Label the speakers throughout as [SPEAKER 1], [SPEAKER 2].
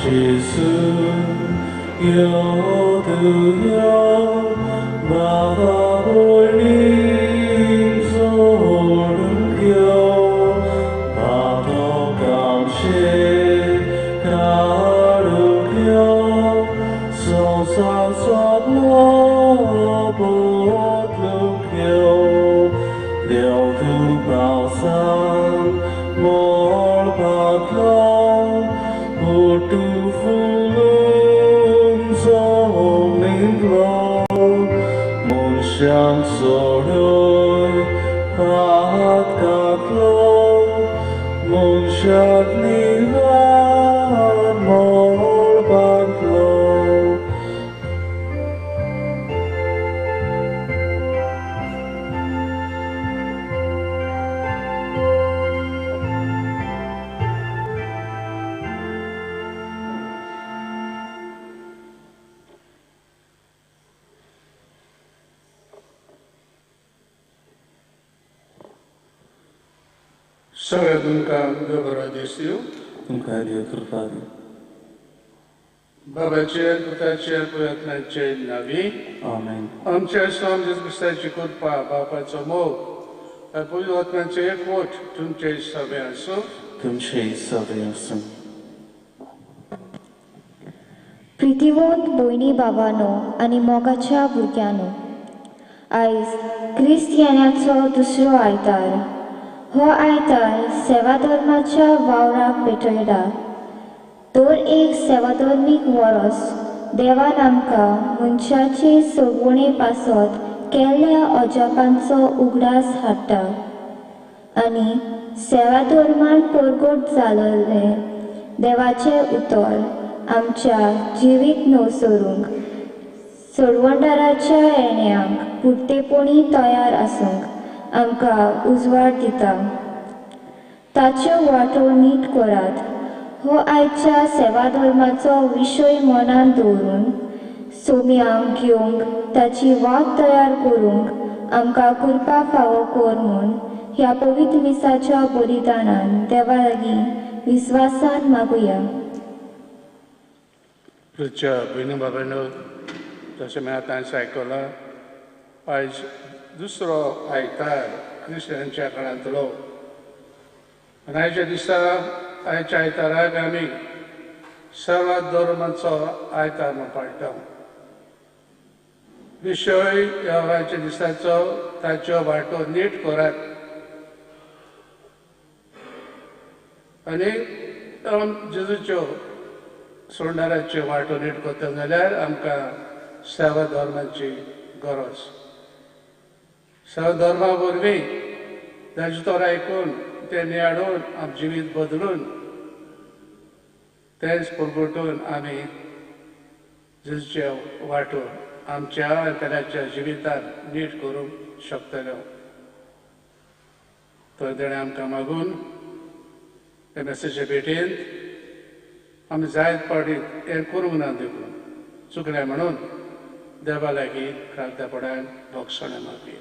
[SPEAKER 1] जेजू यो तूं यो बाबा भयणीक सोडूंक यो पातकांचे काडूंक यो संवसार सगळो बदलूंक यो देव तूं पावसान मळबांतलो मोटू फुलून जमनींतलो मनशांक सोडय पातकांतलो मनशाक निवार मळबांतलो.
[SPEAKER 2] सगळ्या तुमकां देव बरो दीस दिवं.
[SPEAKER 1] तुमकां देव कृपा दिवं.
[SPEAKER 2] बाबाचे पुताचे प्रयत्नाचे नावी.
[SPEAKER 1] आमेन.
[SPEAKER 2] आमच्या स्वामी जेजू क्रिस्ताची कृपा, बापाचो मोग, पवित्र आत्म्याचें एकवट तुमचे सगळे आसूं.
[SPEAKER 1] तुमचे सगळे आसूं.
[SPEAKER 3] प्रितीवंत भयणी बाबानो आनी मोगाच्या भुरग्यांनो, आयज क्रिस्तियानाचो दुसरो आयतार. हो आयतार सेवाधर्माच्या वावराक पेटयला. तर एक सेवाधर्मीक वरस देवान आमकां मनशाचे सगवणे पासत केल्ल्या अजापांचो उगडास हाडटा आनी सेवाधर्मान परगट जाल्लें देवाचें उतर आमच्या जिवीत नवसरूंक सोडवणदाराच्या येण्याक पुरतेपणी तयार आसूंक आमकां उजवाड दिता. ताच्यो वाटो नीट करात हो आयच्या सेवाधर्माचो विशय मनान दवरून सोम्यांक घेवंक ताची वाट तयार करूंक आमकां कृपा फावो कर म्हूण ह्या पवित्र मिसाच्या बलिदानान देवा लागीं विस्वासान मागुया.
[SPEAKER 2] भयणी बाबांनो, जशें मी आतां आयकलां, आयज दुसरो आयतार क्रिस्तांच्या काळांतलो आनी आयच्या दिसा आयच्या आयताराक आमी सर्व धर्माचो आयतार म्हूण पाळटा. विशय ह्या आयच्या दिसाचो ताच्यो वाटो नीट करात आनी जेजूच्यो सोडणाराच्यो वाटो नीट करता जाल्यार आमकां सेवा धर्माची गरज. सेवा धर्मा वरवीं ताचें तोर आयकून तें नियाळून आमचें जिवीत बदलून तेंच परगटून आमी जेजूच्यो वाटो आमच्या आनी जिवितान नीट करूंक शकतले. तर तेणें आमकां मागून हे मेसेजे भेटेंत आमी जायत फावटी हें करूंक ना देखून चुकलें म्हणून देवा लागीं खालतेपणान भोगसणें मागया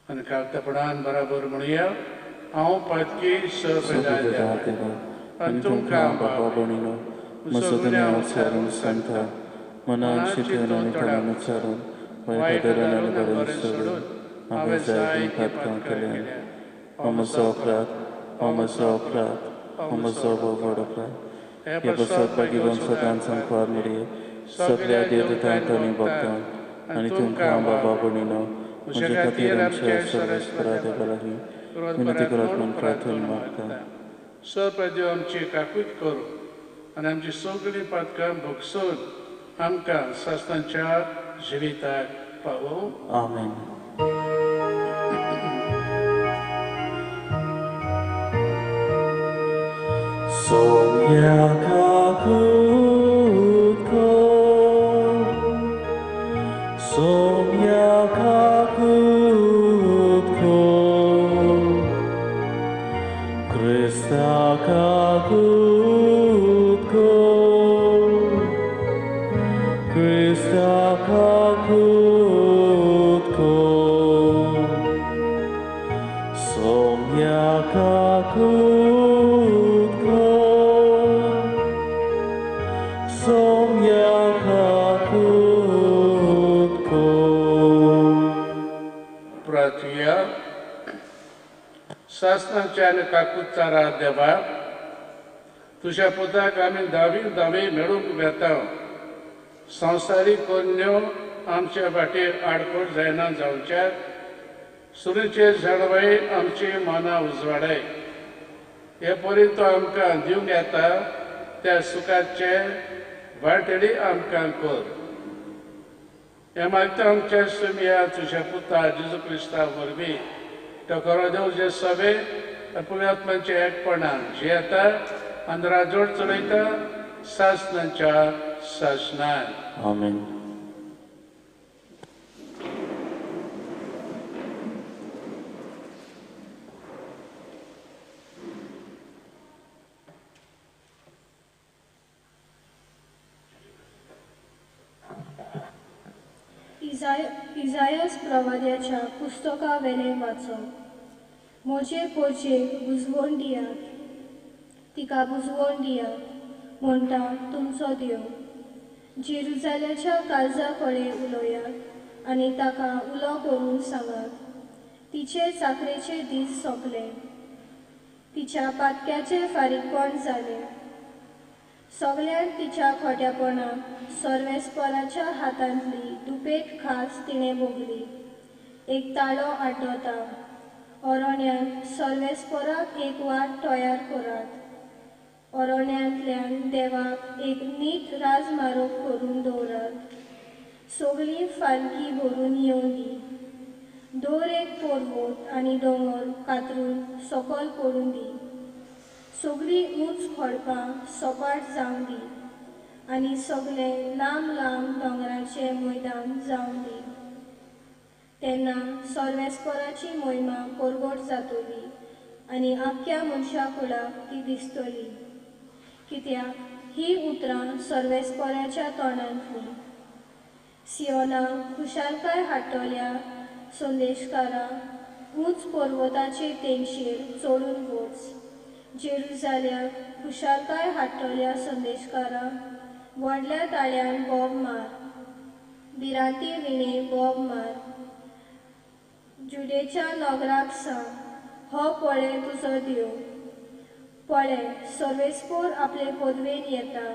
[SPEAKER 2] आनी खालतेपणान बराबर म्हणुया, हांव पातकी
[SPEAKER 1] देवा आनी तुमकां बाबा भयणीनो म्हजो गुन्यांव उच्चारून सांगता, मनान चिंतून आनी तणान उच्चारून वायट धरून आनी बरें सोडून हांवें जायतीं पातकां केल्यात. हो म्हजो अपराध, हो म्हजो अपराध, हो म्हजो व्हड अपराध. हे पासत भाग्यवान सदांच सांकवार मरये सगळ्या देवदूतांक आनी भक्तांक आनी तुमकां बाबा भयणीनो म्हजे खातीर आमच्या सर्वेस्परा देवा लागीं विनंती करात म्हूण प्रार्थना मागता.
[SPEAKER 2] सर देव आमची काकूत करूं आनी आमची सगळीं पातकां भोगसून आमकां सासणाच्या जिविताक पावोवं.
[SPEAKER 1] आमेन. सोम्या काकूत कर, सोम्या काकूत कर, क्रिस्ता काकूत कर, क्रिस्ता काकूत कर, सोम्या काकूत कर,
[SPEAKER 2] प्रार्थुया. सासनाच्या आनी काकुचारा देवा, तुज्या पुताक आमी धावी धावी मेळूंक वेता. संवसारीक कोन्यो आमच्या वाटेर आडखळ जायना जावच्याक सुरीचे जाणवाय आमची मनां उजवाडाय. हे परी तो आमकां दिवंक येता त्या सुखाचे वाटेरी आमकां कर. हे मागता आमच्या सुमया तुज्या पुता जेजू क्रिस्ता वरवीं. तो खरो देव जे सभे पुण्यात्मांच्या एकपणान जियेता आनी राजवट चलयता सासनाच्या सासनान.
[SPEAKER 1] आमेन.
[SPEAKER 4] इजायस प्रवाद्याच्या पुस्तका वेलें वाचप. म्हजे पोरचेक बुजवण दियात, तिका बुजवण दियात म्हणटा तुमचो देव. जेरुजाल्याच्या काळजा कडेन उलयात आनी ताका उलो करून सांगात, तिचे चाकरेचे दीस सोंपले, तिच्या पातक्याचें फारीकपण जालें. सगळ्यांत तिच्या खोट्यापणाक सर्वेस्पराच्या हातांतली दुपेट खास तिणें भोगली. एक ताळो आड्डता, अरण्यांत सर्वेस्पराक एक वाट तयार करात, अरण्यांतल्यान देवाक एक नीट राजमार्ग करून दवरात. सगळीं फालकी भरून येवं दी, दर एक पर्वत आनी दोंगर कातरून सकयल पडूं दी. सगळीं उंच खडपां सपाट जावं दी आनी सगळें लांब लांब दोंगराचें मैदान जावं दी. तेन्ना सर्वेस्पराची मोहिमा परगट जातली आनी आख्ख्या मनशा कुळाक ती दिसतली. कित्याक ही उतरां सर्वेस्पराच्या तोंडांतलीं. सियोनाक खुशालकाय हाडटल्या संदेशकारा, उंच पर्वताचे तेंगशेर चडून वच. जेरुजाल्याक खुशालकाय हाडटल्या संदेशकारा, व्हडल्या ताळ्यान बोब मार, भिरांती विणे बोब मार. जुडेच्या नगराक सांग, हो पळय तुजो देव. पळय सर्वेस्पोर आपले पदवेन येता,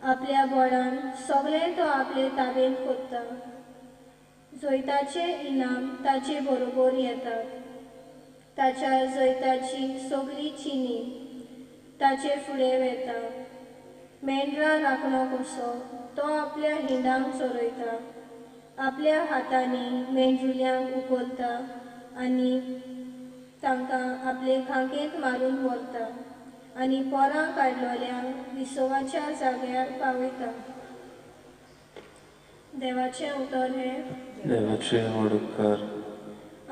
[SPEAKER 4] आपल्या बळान सगळें तो आपले ताबेन कोत्ता. जैताचे इनाम ताचे बरोबर येतात, ताच्या जैताची सगळी चिनी ताचे फुडें वेता. मेंढरां राखणो कसो तो आपल्या हिंडांक चरयता, आपल्या हातांनी मेंढरुल्यांक उखलता आनी तांकां आपले खांकेंत मारून व्हरता आनी पोरां काडलोल्यांक विसवाच्या जाग्यार पावयता. देवाचें उतर हें.
[SPEAKER 1] देवाचे व्हड उपकार.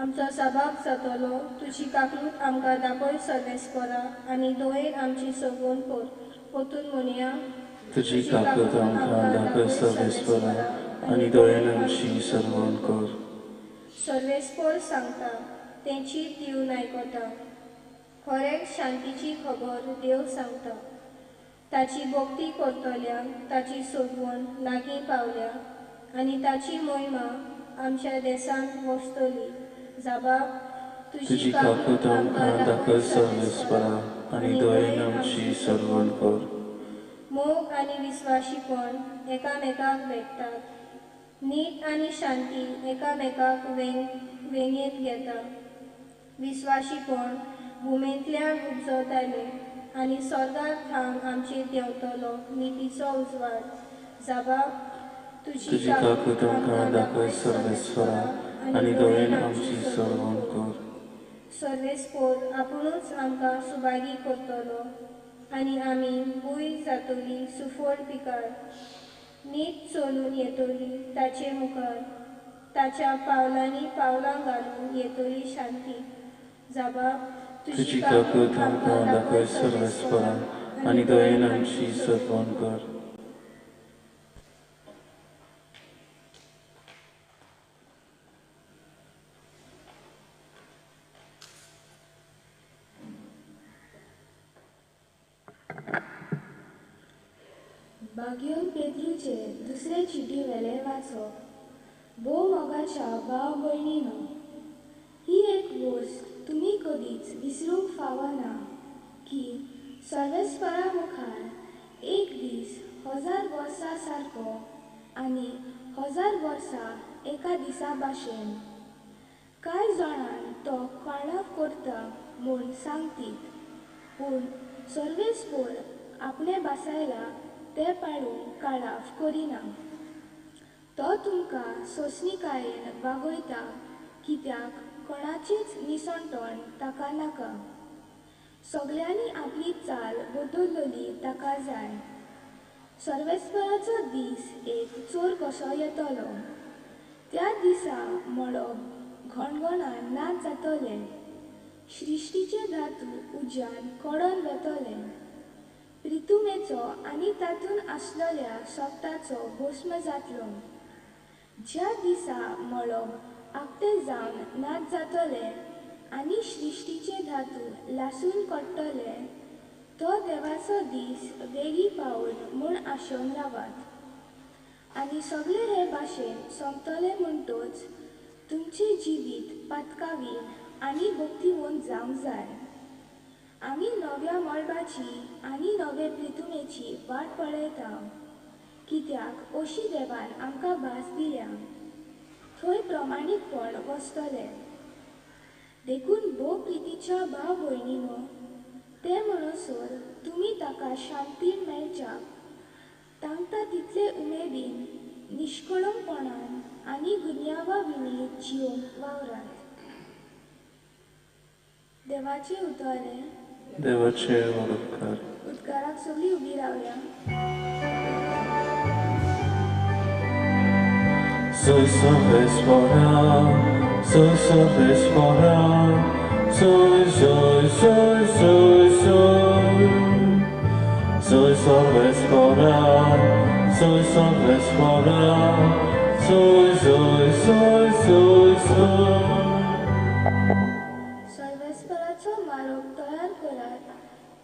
[SPEAKER 4] आमचो सभाग जातलो. तुजी काकलूत आमकां दाखय सर्वेस्परा आनी दोयेन आमची सगून कर. पोतून म्हणया,
[SPEAKER 1] तुजी काकलूत आमकां दाखय सर्वेस्परा आनी दोयेन आमची सर्वण कर.
[SPEAKER 4] सर्वेस्पर सांगता तें चीत दिवन आयकता. खरेंच शांतीची खबर देव सांगता. ताची भक्ती करतल्यांक ताची सोडवण लागीं पावल्या आनी ताची मोहिमा आमच्या देशांत वसतली. जाबाब,
[SPEAKER 1] तुजी काकूत आमकां दाखय सर्वेस्परा आनी दयेन आमची सर्वण कर.
[SPEAKER 4] मोग आनी विस्वाशीपण एकामेकाक भेटतात. नीत आनी शांती एकामेकाक वेंगेंत घेता. विस्वाशीपण भुमेंतल्यान उपजतालें आनी स्वर्गार थावन आमचेर देंवतलो नितीचो उजवाड. जाबाब,
[SPEAKER 1] तुजी काकूत आमकां दाखय सर्वेस्परा आनी दयेन आमची सर्वण कर.
[SPEAKER 4] सर्वेस्पोर आपुणूच आमकां सुभागी करतलो आनी आमी भूंय जातली सुफळ पिकार. नीत चलून येतली ताचे मुखार, ताच्या पावलांनी पावलां घालून येतली शांती. जाबाब,
[SPEAKER 1] तुजी काकूत आमकां दाखय सर्वेस्परा आनी दयेन आमची सर्वण कर.
[SPEAKER 4] बाग्योन पेद्रूचे दुसरे चिटी वेले वाचप. भोव मोगाच्या भाव भयणीनो, ही एक वस्त तुमी कदीच विसरूंक फावना की सर्वेस्परा मुखार एक दीस 1000 वर्सां सारको आनी 1000 वर्सां एका दिसा भाशेन. कांय जाणां तो काळाव करता म्हूण सांगतीत, पूण सर्वेस्पोर आपणे भासायला तें पाळूंक काळाव करिना. तो तुमकां सोंसणीकायेन वागयता, कित्याक कोणाचेंच निसणटण ताका नाका. सगल्यांनी आपली चाल बदलली ताका जाय. सर्वेस्पराचो दीस एक चोर कसो येतलो. त्या दिसा मळब घणघणान नाच जातलें, सृश्टीचे धातू उज्यान कडोन वेतले, प्रितुमेचो आनी तातूंत आसलेल्या सोगटाचो भस्म जातलो. ज्या दिसा मळब आकटें जावन नाच जातलें आनी सृश्टीचे धातू लासून कडटले, तो देवाचो दीस वेगीं पावून म्हूण आशेवन रावात. आनी सगळे हे भाशेन सोंपतले म्हणटच तुमचें जिवीत पातकावीन आनी भक्तिवंत जावंक जाय. आमी नव्या मळबाची आनी नवे प्रितुमेची वाट पळयता, कित्याक अशी देवान आमकां भास दिल्या. थंय प्रमाणीकपण वसतलें. देखून भोव प्रितीच्या भाव भयणीनो, ते म्हणसर तुमी ताका शांती मेळच्याक तांकां तितले उमेदीन, निश्कळमपणान आनी गुन्यांवा विणी जिवंक वावरात. देवाचें उतर हें.
[SPEAKER 1] देवाचे उपकार.
[SPEAKER 4] उदकाराक सगळीं उबी रावया.
[SPEAKER 1] Soy सर्वेस्परा, soy सर्वेस्परा, soy soy soy soy soy. Soy सर्वेस्परा, soy सर्वेस्परा, soy soy soy soy soy.
[SPEAKER 4] सर्वेस्पराचो मार्ग तयार करात,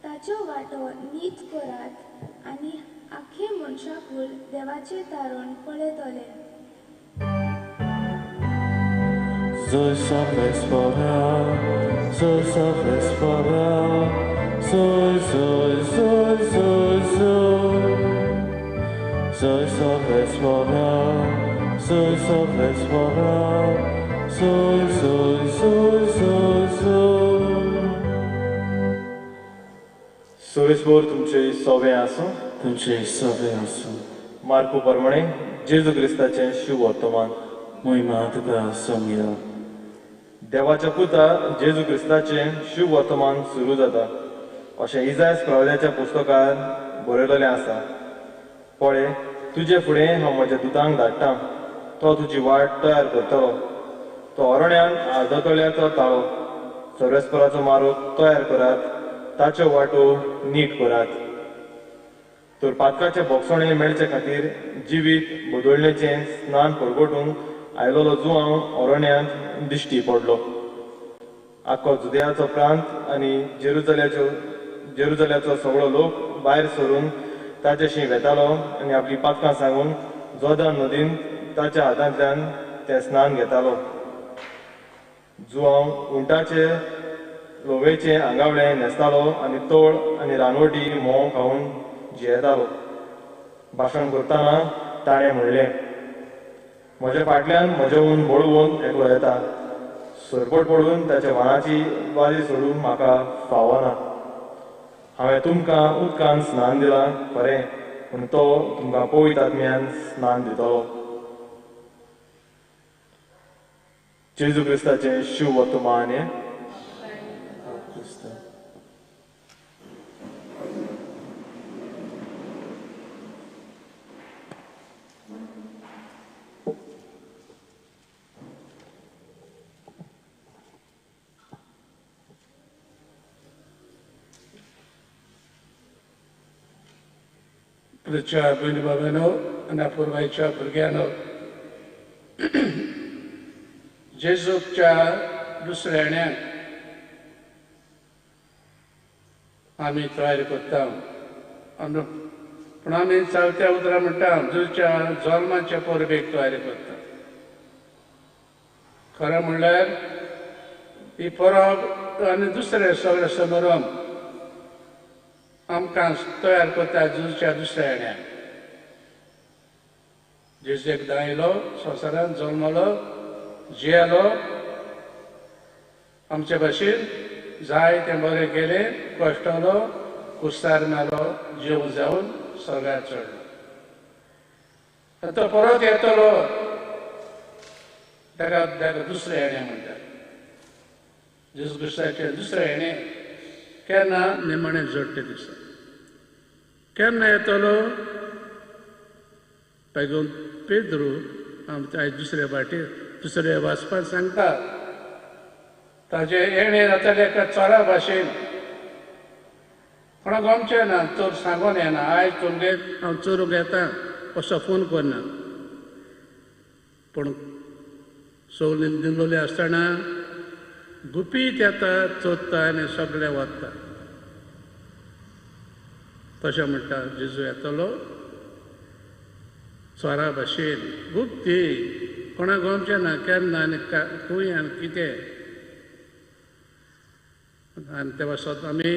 [SPEAKER 4] ताच्यो वाटो नीट करात आनी आख्खे मनशाकूल देवाचें तारण पळयतले.
[SPEAKER 1] Soy सर्वेस्परा, soy सर्वेस्परा, soy soy soy soy soy. Soy सर्वेस्परा, soy सर्वेस्परा, soy soy soy soy soy.
[SPEAKER 5] सर्वेस्पोर तुमचे सोवे आसूं.
[SPEAKER 1] तुमचे सोवे आसूं.
[SPEAKER 5] मार्कू प्रमाणे जेजू क्रिस्ताचें शुभ वर्तमान.
[SPEAKER 1] मोहिमा तुका सोमया.
[SPEAKER 5] देवाच्या पुता जेजू क्रिस्ताचें शुभ वर्तमान सुरू जाता अशें इजायस प्रवाद्याच्या पुस्तकांत बरयलेलें आसा. पळय, तुजे फुडें हांव म्हज्या दुतांक धाडटा, तो तुजी वाट तयार करतलो. तो अरण्यांत आर्दतल्याचो ताळो, सर्वेस्पराचो मार्ग तयार करात, ताच्यो वाटो नीट करात. तर पातकाचे भोगसणे मेळचे खातीर जिवीत बदलण्याचें स्नान परगटूंक आयलोलो जुआंव अरण्यांत दिश्टी पडलो. आख्खो जुदयाचो प्रांत आनी जेरुजाल्याचो सगळो लोक भायर सरून ताच्याशी वेतालो आनी आपली पातकां सांगून जोर्दान नदींत ताच्या हातांतल्यान तें स्नान घेतालो. जुआंव उंटाचे लोवेचें आंगावळें न्हेसतालो आनी तोळ आनी रानवटी म्होंव खावन जियेतालो. भाशण करतना ताणें म्हणलें, म्हज्या फाटल्यान म्हजेहून बळवंत एकलो येता, सरपट पडून ताच्या वानाची वाली सोडूंक म्हाका फावना. हांवें तुमकां उदकान स्नान दिलां खरें, पूण तो तुमकां पवित्र आत्म्यान स्नान दितलो. जेजू क्रिस्ताचें शुभ वर्तमान.
[SPEAKER 2] प्रिच्या भयणी बाबांनो आनी अपुरबायच्या भुरग्यांनो, जेजूच्या दुसऱ्या येण्याक आमी तयारी करता. पूण आमी चलत्या उतरां म्हणटा जेजूच्या जल्माच्या परबेक तयारी करता. खरें म्हणल्यार ही परब आनी दुसरे सगळे समारंभ आमकां तयार करता जेजूच्या दुसऱ्या येण्याक. जेजू एकदां आयलो, संवसारांत जल्मलो, जियेलो, आमचे भाशेन जाय तें बरें केलें, कश्टलो, कुस्तार मेलो, जेव जावन सगळ्याक चडलो. तो परत येतलो, ताका ताका दुसरें येणें म्हणटात. जेजू क्रिस्ताचें दुसरें येणें केन्ना? निमाणें जोडटे दिसा. केन्ना येतलो? पैगम पेद्रू आमच्या आयज दुसरे वाटेर दुसरे वाचपाक सांगता, ताजें येणें जातलें एका चोरा भाशेन. कोणाक गमचें ना, चोर सांगून येना, आयज तुमगेर हांव चोरूंक येता असो फोन करना. पूण सगळीं दिल्लोली आसतना गुपीत येता, चोरता आनी सगळें वता. तशें म्हणटा जेजू येतलो चोरा भाशेन, गुप्ती, कोणाक गमचें ना केन्ना आनी खंय आनी कितें. आनी ते पासत आमी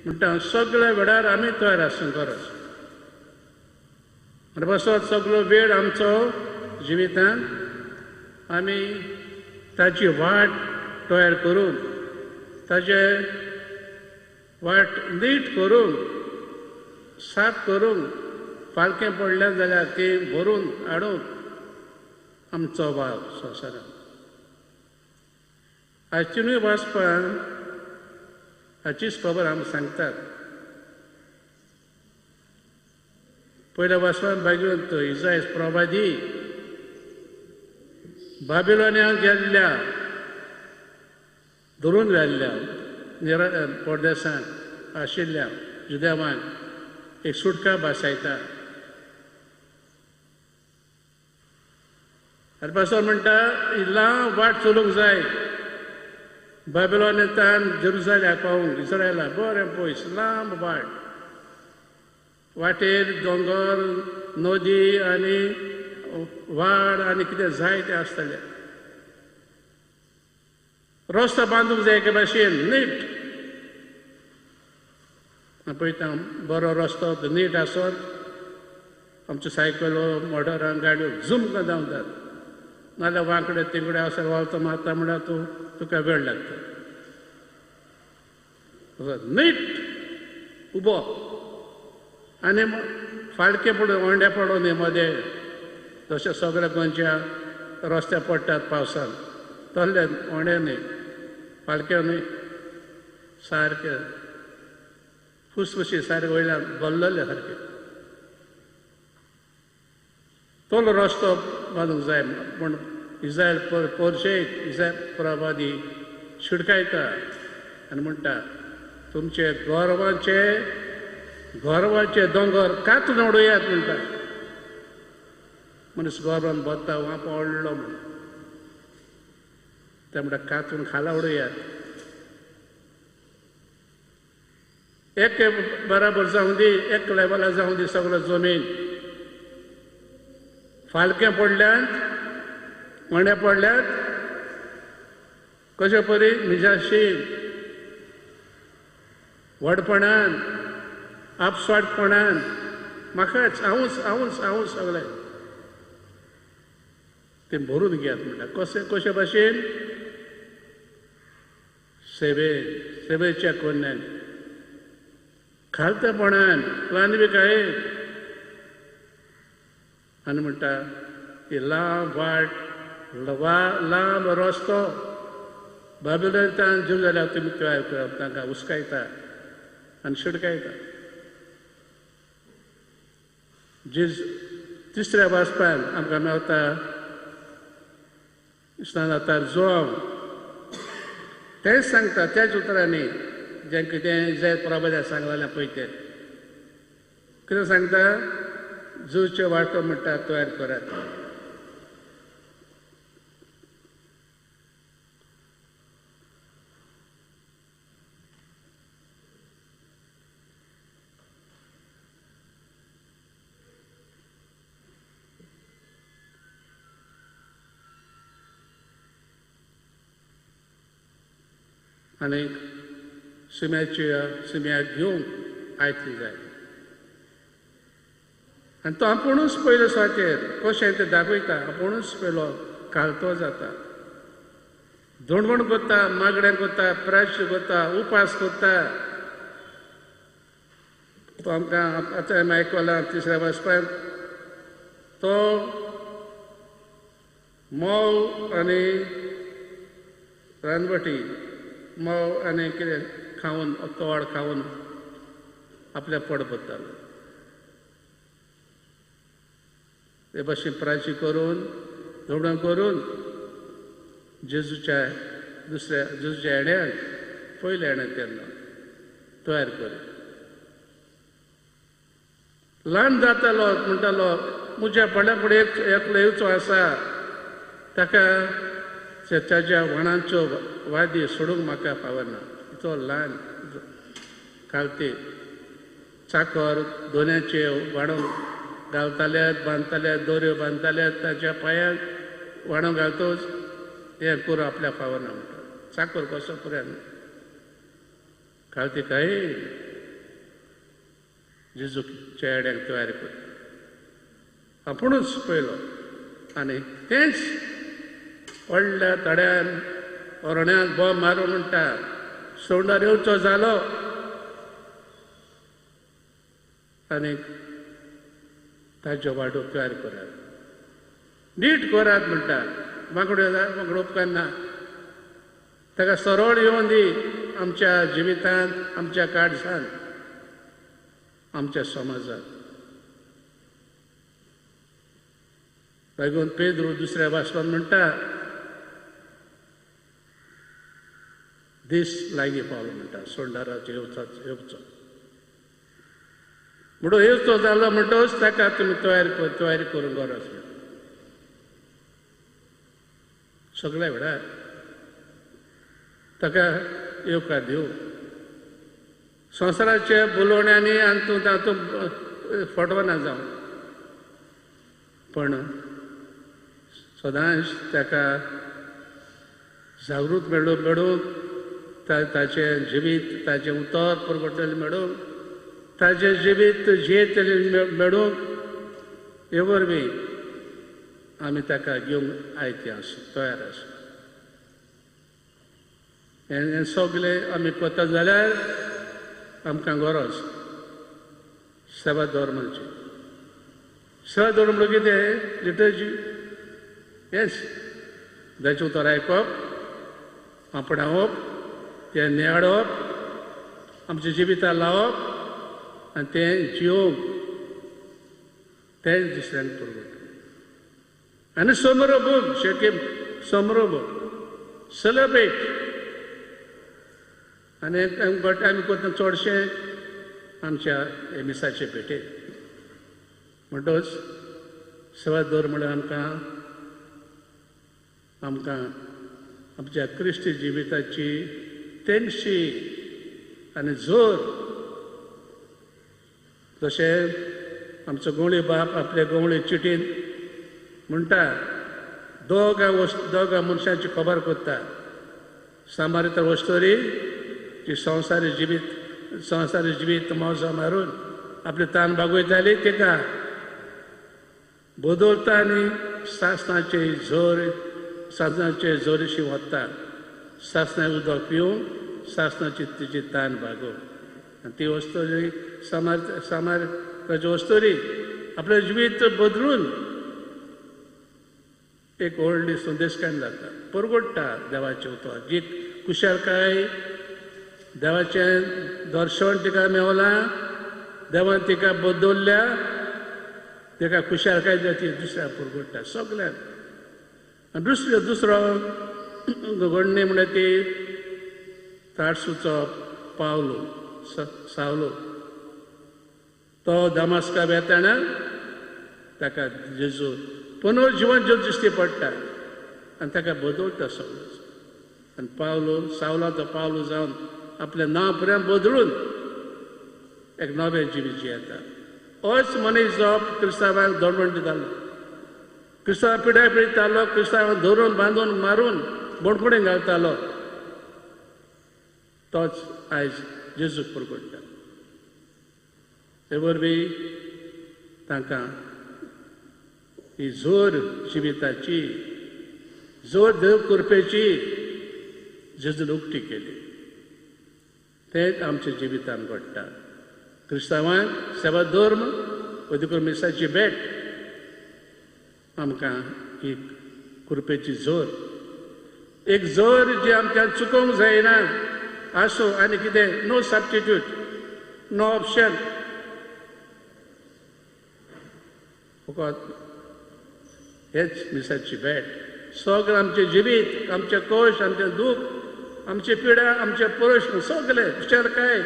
[SPEAKER 2] म्हणटा सगळ्या वेळार आमी तयार आसूंक गरज. आनी पासत सगळो वेळ आमचो जिवितांत आमी ताची वाट तयार करून, ताचे वाट नीट करून, साफ करून, फालकें पडलें जाल्यार ती भरून हाडून आमचो वाव संवसारांत. आयज तिनूय वाचपान हाचीच खबर आमकां सांगतात. पयल्या वाचपान बागेवन तो इजायस प्रवादी बाबिलोन्याक गेल्ल्या, धरून व्हेल्ल्या परदेसांत आशिल्ल्या जुदेवांक एक सुटका भासायता. आनी पासो म्हणटा लांब वाट चलूंक जाय, बाबिलोनांतल्यान जेरुजालेमाक पावूंक, इस्रायला बरें पयस लांब वाट. वाटेर दोंगर, नदी आनी वाड आनी कितें जाय तें आसतलें. रस्तो बांदूंक जाय एके भाशेन नीट. पळयता बरो रस्तो नीट आसत, आमच्यो सायकलो, मोटरां, गाडयो झुमकां धांवतात. नाजाल्यार वांकडे तिकडे असो वावतो मारता म्हळ्यार तूं तुका वेळ लागता. नीट उबो आनी फाळके पडून ओंडे पडून न्ही मदें, जशें सगळे गोंयच्या रस्त्यार पडटात पावसान, तसले ओंडे न्ही, फाळके न्ही, सारके फुसफुशी, सारके वयल्यान भरलेले सारके. तोलो रस्तो बांदूंक जाय. पूण इस्रायल पोरशेक इस्रायल प्रवादी शिडकायता आनी म्हणटा तुमचे गोरवांचे गोरवांचे दोंगर कातून उडयात म्हणटा. मनीस गोरवान बत्ता वांपो व्हडलो म्हण, ते म्हणटा कातून खाला उडयात. एक बराबर जावं दी, एक लेवला जावं दी सगळो जमीन. फालकें पडल्यात, वण्या पडल्यात, कशे परी निजाशी व्हडपणान, आपस्वाटपणान म्हाकाच हांवूच हांवूच हांवूच सगळें तें भरून घेयात म्हणटा. कशें कशे भाशेन? सेवे, सेवेच्या कोन्यान, खालतेपणान, ल्हानविकायेन. आनी म्हणटा ही लांब वाट, लांब रस्तो बाबिलोनांतल्यान जेरुजालेमाक तुमी तयार करप. तांकां हुस्कायता आनी शिडकायता. जेज तिसऱ्या वाचपान आमकां मेवता स्नानातार जोंव, तेंच सांगता त्याच उतरांनी जें कितें जायत प्रभाद्या सांगलेलें पळय तें कितें सांगता, जुचे वाटो म्हणटा तयार करात. आनी शिम्याक घेवन आयतली जाय. आनी तो आपुणूच पयलो सातेर कशें तें दाखयता, आपुणूच पयलो कालतो जाता, धोणवण करता, मागणें करता, प्रायश्चित करता, उपास करता. तो आमकां आतां आमी आयकलां तिसऱ्या वाचपाक, तो मोव आनी रानवटी मोव आनी कितें खावन तोड खावन आपल्या पोट भरतालो. ते भाशेन प्रायश्चित करून धोणवण करून जेजूच्या दुसऱ्या जेजूच्या येण्याक पयल्या येण्याक तेन्ना तयार कर. ल्हान जातालो म्हणटालो म्हज्या फाटल्या फुडें एकलो येवचो आसा, ताका ताच्या व्हाणांच्यो वादी सोडूंक म्हाका फावना. तो ल्हान खालती चाकर दोन्याचे वाडोवंक घालताले, बांदताले, दोऱ्यो बांदताले, ताच्या पांयांक वाडोवंक घालतोच हें करूं आपल्या फावना म्हणटा. चाकर कसो पुराय खालती काय जेजूच्या येड्याक तयार करता आपुणूच पयलो. आनी तेंच व्हडल्या तड्यान ओरण्यान बॉम्ब मारून म्हणटा सोंडार येवचो जालो आनी ताज्यो वाडो तयार करात, नीट करात म्हणटा. वांगडो वांगडो उपकारना, ताका सरळ येवन दी आमच्या जिवितांत, आमच्या काळजांत, आमच्या समाजांत. लागून पेद्रू दुसऱ्या वाचपान म्हणटा दीस लागीं पावलो म्हणटा सोंडाराचो येवचो येवचो म्हणून येवचो जालो म्हणटच ताका तुमी तयारी करूंक गरज म्हणटा. सगळ्या वेळार ताका येवकार दिवं. संवसाराच्या बोलोवण्यांनी आनी तूं तातूंत फटवना जावं, पण सदांच ताका जागृत मेळूंक, ताचें जिवीत ताचें उतर परगटलें मेळूंक, ताचें जिवीत जियेतलें मेळूंक, हे वरवीं आमी ताका घेवंक आयते आसूं, तयार आसूं. हें सगळें आमी करता जाल्यार आमकां गरज सेवा धर्माची. सेवा धर्म म्हणल्यार कितें? लिटर्जी. येस, जाचें उतर आयकप, आपणावप, तें नियाळप, आमच्या जिविताक लावप आनी तें जियोवप, तें दुसऱ्यांक पुरवता. आनी समरोभूम शेकेम समरोभूम सेलेब्रेट. आनी आमी करता चडशें आमच्या मिसाचे भेटेक. म्हणटच सेवा धर्म म्हणल्यार आमकां आमकां आमच्या क्रिस्ती जिविताची तेंगशी आनी जोर. जशें आमचो गवळी बाप आपल्या गवळी चिटीन म्हणटा, दोगां मनशांची खबर करता. सामारितर वस्तोरी जी संवसारी जिवीत मौजा मारून आपले तान भागयताली, तिका बदलता आनी सासणाचे जोरीशी वता, सासणा उदक पिवून सासणाची तिची तान भागोवन. आनी ती वस्तोरी सामाराची वस्तोरी आपलें जिवीत बदलून एक व्हडली संदेशकान जाता, परगोडटा देवाचें उतर. जी कुशालकाय देवाचें दर्शन तिका मेवलां, देवान तिका बदलल्या, तिका खुशालकाय जाती दुसऱ्या परगोडटा सगळ्यांक. आनी दुसरो घडणी म्हणल्यार ती तारसूचो पावलो सावलो. तो दमास्का वेताना ताका जेजू पुनर्जिवन ज्योत दिश्टी पडटा आनी ताका बदलता सगळो. आनी पावलो सावला तो पावलो जावन आपलें नांव पर्यंत बदलून एक नवें जिवीत जियेता. होच मनीस जो क्रिस्तांवांक दडपण दितालो, क्रिस्तांव पिडाय पिडटालो, क्रिस्तांवांक धरून बांदून मारून बणकुणें घालतालो. तोच आयज जेजूक प्रगट जालो. ते वरवीं तांकां ही जोर जिविताची, जोर देव कृपेची जेजून उक्ती केली. तेंच आमच्या जिवितान घडटा. क्रिस्तांवांक सेवा धर्म वदीक मिसाची भेट आमकां ही कृपेची जोर, एक जोर जी आमच्यान चुकोवंक जायना. आसूं आनी कितें, नो सबस्टिट्यूट, नो ऑप्शन. फकत हेच मिसाची भेट. सगळें आमचें जिवीत, आमचें कोश, आमचें दूख, आमची पिडा, आमचे प्रश्न, सगळे विचारकाय,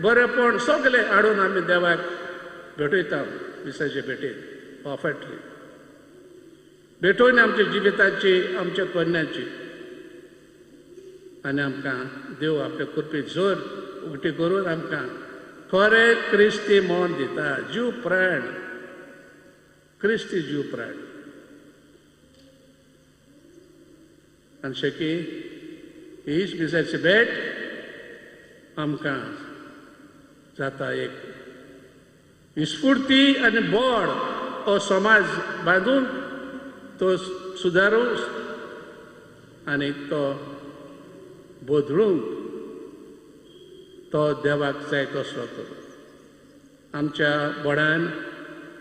[SPEAKER 2] बरेपण सगळें हाडून आमी देवाक भेटयता मिसाचे भेटीत. परफेक्टली भेटोवन आमच्या जिविताची, आमच्या करण्याची, आनी आमकां देव आपले कृपे जोर उगटी करून आमकां खरें क्रिस्ती मन दिता, जीव प्राण, क्रिस्ती जीव प्राण. आनी शेकी हीच मिसाची भेट आमकां जाता एक स्फूर्ती आनी बळ हो समाज बांदून तो सुदारूंक आनी तो बदलूंक, तो देवाक जाय तसलो करूं. आमच्या बळान,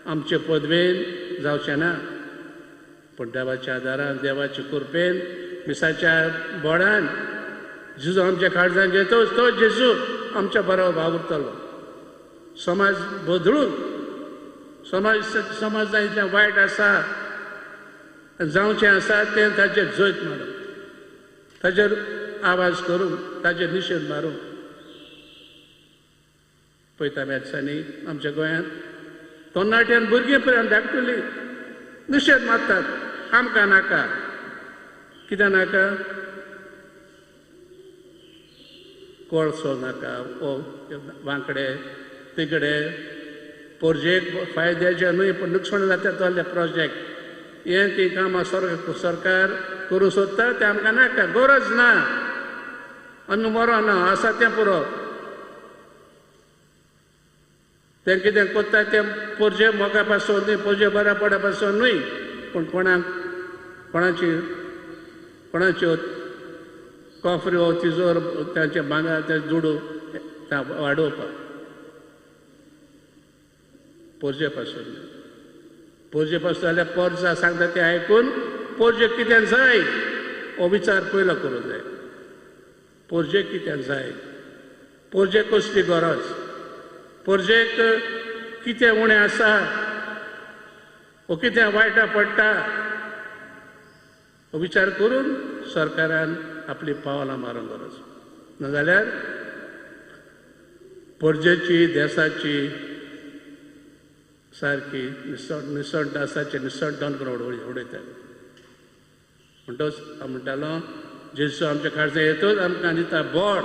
[SPEAKER 2] आमचे पदवेन जावचें ना, पूण देवाच्या आदारान, देवाच्या कृपेन, मिसाच्या बळान जेजू आमच्या काळजान घेतोच तो जेजू आमच्या बरोबर वावुरतलो. समाज बदलून, समाज इतलें वायट आसा, जावचें आसा तें ताचेर जैत मारूं, ताचेर आवाज करूं, ताचेर निशेध मारूं. पळयता ह्या दिसांनी आमच्या गोंयांत तरणाट्यान भुरगीं पर्यंत धाकटुली निशेध मारतात, आमकां नाका. कित्याक नाका? कोळसो नाका, ओ वांकडे तिकडे प्रोजेक्ट फायद्याचे न्हय पूण लुकसाण जाता तसले प्रोजेक्ट, हें ती कामां सरकार करूंक सोदता तें आमकां नाका, गरज ना, आमी मरो ना, आसा तें पुरो. तें कितें करता तें पोरजे मोगा पासून न्हय, पोरजे बऱ्या पडा पासून न्हय, पूण कोणाक कोणाची कोणाच्यो कॉफऱ्यो तिजोर तांचे भांगर ते दुडू वाडोवपाक पोरजे पासून. पोरजे पासून जाल्यार पोरजा सांगता तें आयकून पोरजे कितें जाय हो विचार पयलो करूंक जाय. पोरजे कितें जाय, पोरजे कसली गरज, पोरजेक कितें उणें आसा वो कितें वायटा पडटा हो विचार करून सरकारान आपली पावलां मारूंक गरज. नाजाल्यार पोरजेची, देसाची सारकी निसण दासाचें निसण करून उडयताले. म्हणटच हांव म्हणटालो जेजू आमच्या काळजां येतच आमकां दिता बळ,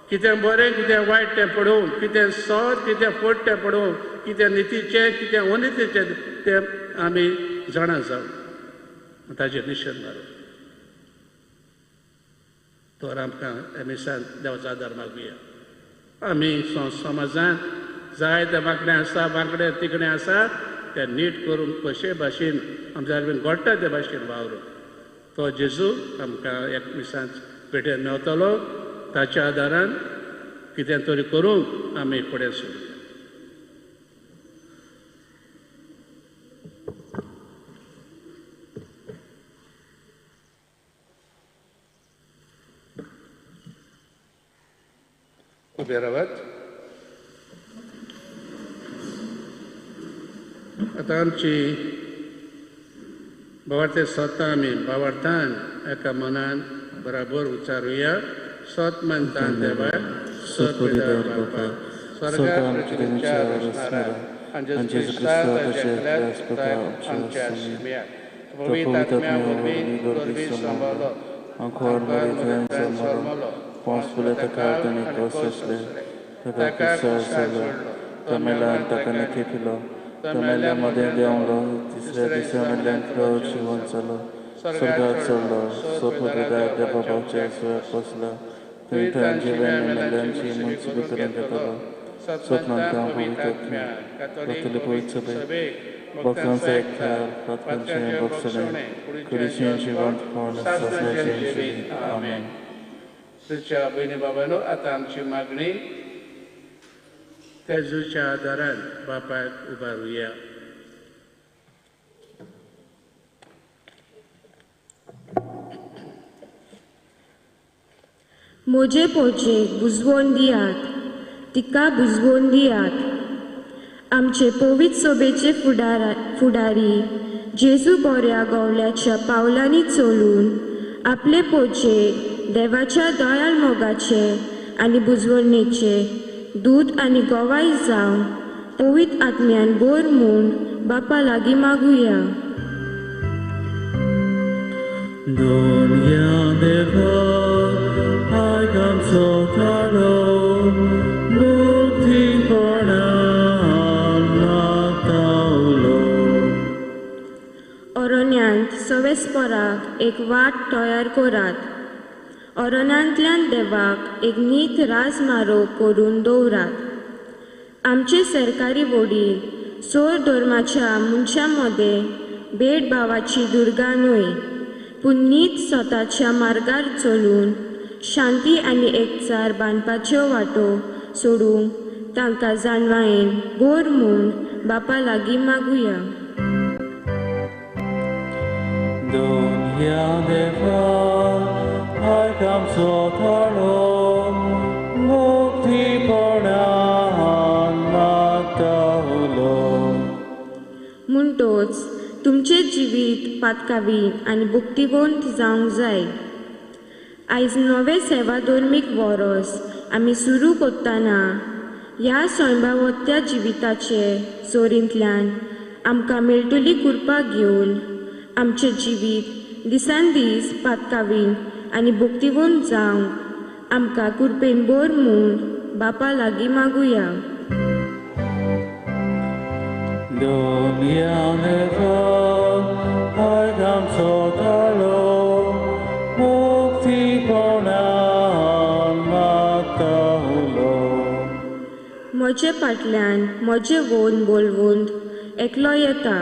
[SPEAKER 2] कितें बरें कितें वायट तें पळोवंक, कितें सत कितें फट तें पळोवंक, कितें नितीचें कितें अनितीचें तें आमी जाणा जावं, ताचेर निशेध मारूं. तर आमकां मिसान देवाचो आदार मागुया. आमी समाजांत जाय ते वांकडे आसा, वांकडे तिकडे आसा ते नीट करून कशे भाशेन आमच्या घडटा ते भाशेन वावरून तो जेजू आमकां एक मिसांत पेटेन मेवतलो. ताच्या आदारान कितें तरी करूंक आमी फुडें सरुया. उबे रावात. आतां आमची भावार्थे सतां आमी भावार्थान एका मनान बराबर उच्चारुया. सत मानता देवाक, सत बापा, स्वर्गात आमच्या शिम्याक पवित्र आत्म्या वरवीं गर्भी सांबाळलो,
[SPEAKER 1] ताका सोडलो, तो मेला ताका खेपिलो, तो मेल्या मदें देंवलो, तिसऱ्या दिसा मेल्ल्यान जिवन जालो, स्वर्गात चडलो, सोपुत्रदार देवा बाबाच्या सुवात बसला, तुवें जिव्या मेल्ल्यांची मनसुबी करून घेतलो. सतनांत पवित्र आत्म्या, पवित्र सभेक, भक्तांचो एकचार, पातकांचें भोगसणें, कुडीचें जिवंतपण, सासणाचें जिवीत. आमेन.
[SPEAKER 2] तुझ्या भयणी बाबांनो, आतां आमची मागणी तेजूच्या आदारान बापायक उबारुया.
[SPEAKER 6] म्हजे पोजेक बुजवोन दियात, तिका बुजवोन दियात. आमचे पवित्र सभेचे फुडारी जेजू बोऱ्या गोवल्याच्या पावलांनी चलून आपले पोजेक देवाच्या दयाळ मोगाचे आनी बुजवणेचे दूत आनी गोवाय जावन पवित्र आत्म्यान बोर म्हूण बापा लागीं मागुया.
[SPEAKER 1] दोनया देवा आयक आमचो ताळो, मुक्तीपणान मागता उलो.
[SPEAKER 6] अरण्यांत सवेस्पराक एक वाट तयार करात, अरण्यांतल्यान देवाक एक नीत राजमारो करून दवरात. आमचे सरकारी वडील सोर धर्माच्या मनशां मदें भेदभावाची दुर्गा न्हय, पूण नीत स्वताच्या मार्गार चलून शांती आनी एकचार बांदपाच्यो वाटो सोडूंक तांकां जाणवायेन बोर म्हूण बापा लागीं मागुया.
[SPEAKER 1] दोनया देवा आयक आमचो ताळो, मुक्तीपणान मागता उलो.
[SPEAKER 6] म्हणटोच तुमचें जिवीत पातकावीन आनी भक्तिवंत जावंक जाय. आयज नवें सेवा धर्मीक वोरोस आमी सुरू करतना ह्या स्वयंभावत्या जिविताचे सोरींतल्यान आमकां मेळटली कृपा घेवन आमचें जिवीत दिसान दीस पातकावीन आनी भक्तिवंत जावंक आमकां कृपेन बोर म्हूण बापा लागीं मागुया.
[SPEAKER 1] दोनया देवा आयक आमचो ताळो, मुक्तीपणान मागता उलो.
[SPEAKER 6] म्हजे फाटल्यान म्हजें वोन बोलवून एकलो येता,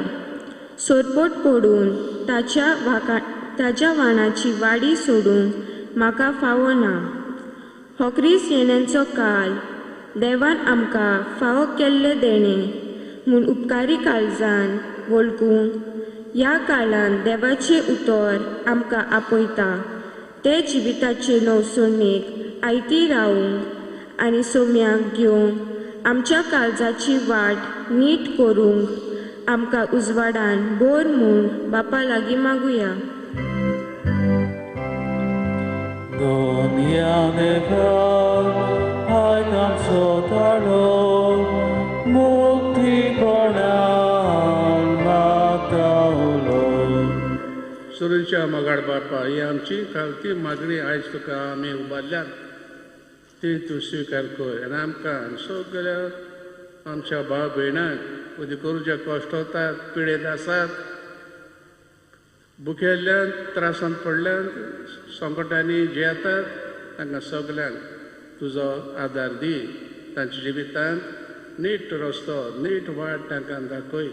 [SPEAKER 6] सोरपोट पडून ताच्या वाणाची वाडी सोडूंक म्हाका फावना. हो क्रिस्त येण्याचो काल देवान आमकां फावो केल्लें देणें म्हूण उपकारी काळजान वळखूंक ह्या काळान देवाचें उतर आमकां आपयता. ते जिविताचे नवसणेक आयती रावूंक आनी सोम्याक घेवंक आमच्या काळजाची वाट नीट करूंक आमकां उजवाडान बोर म्हूण बापा लागीं मागुया.
[SPEAKER 1] दोनया देवा आयक आमचो ताळो, मुक्तीपणान मागता उलो.
[SPEAKER 2] सुरूच्या मगाड बापा, ही आमची खालती मागणी आयज तुका आमी उबारल्यात, ती तूं स्विकार कर आनी आमकां सगळ्या आमच्या भाव भयणांक उदी करूचे कश्ट वतात, पिडेत आसात, भुकेल्ल्यान, त्रासांत पडल्यान, संकटांनी जियेतात, तांकां सगल्यांक तुजो आदार दी. तांच्या जिवितांत नीट रस्तो, नीट वाट तांकां दाखय.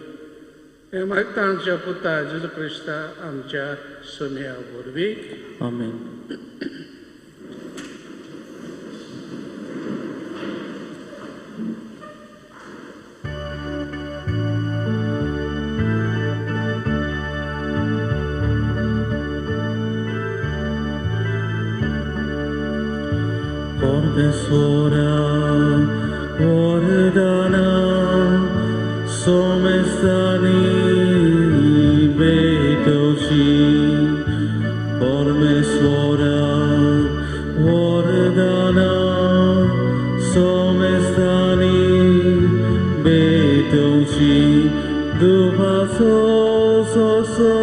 [SPEAKER 2] हें मागता आमच्या पुता जेजू क्रिस्ता आमच्या सोम्या वरवीं.
[SPEAKER 1] आमेन. Professora Ordana Somestani Betoshi Pormesora Ordana Somestani Betoshi Dupaso so so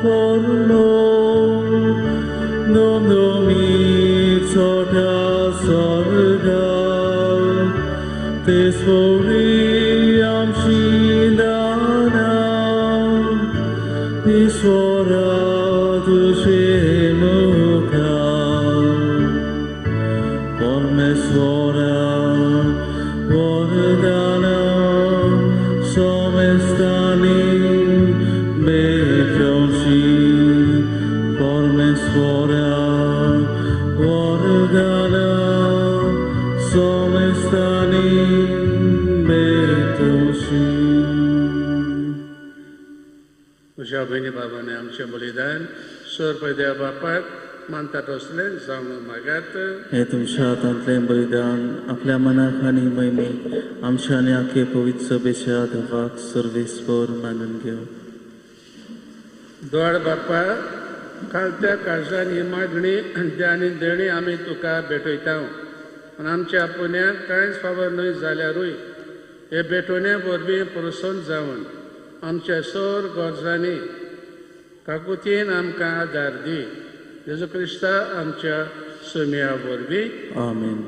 [SPEAKER 1] porno Dom domi sota sorgal Tesforiam shindana Ishvara tushe mukha
[SPEAKER 2] भयणी बाबांनी आमचें बलिदान सोर देवा बापाक मानता तसलें जावन मागात.
[SPEAKER 1] हे तुमच्या हातांतलें बलिदान आपल्या मनाक आनी महिमेक आमच्या आनी आखे पवित्र सभेच्या देवाक सर्वेस्पर मानून घेवं.
[SPEAKER 2] दोड बापा कालत्या काळजान ही मागणी आनी देणी आमी तुका भेटयता आनी आमच्या पुण्याक कांयच फावर न्हय जाल्यारूय हे भेटवणे वरवीं प्रसन्न जावन आमच्या सोर गरजांनी काकुतीन आमकां आदार दी. जेजू क्रिस्ता आमच्या सोम्या वरवीं.
[SPEAKER 1] आमेन.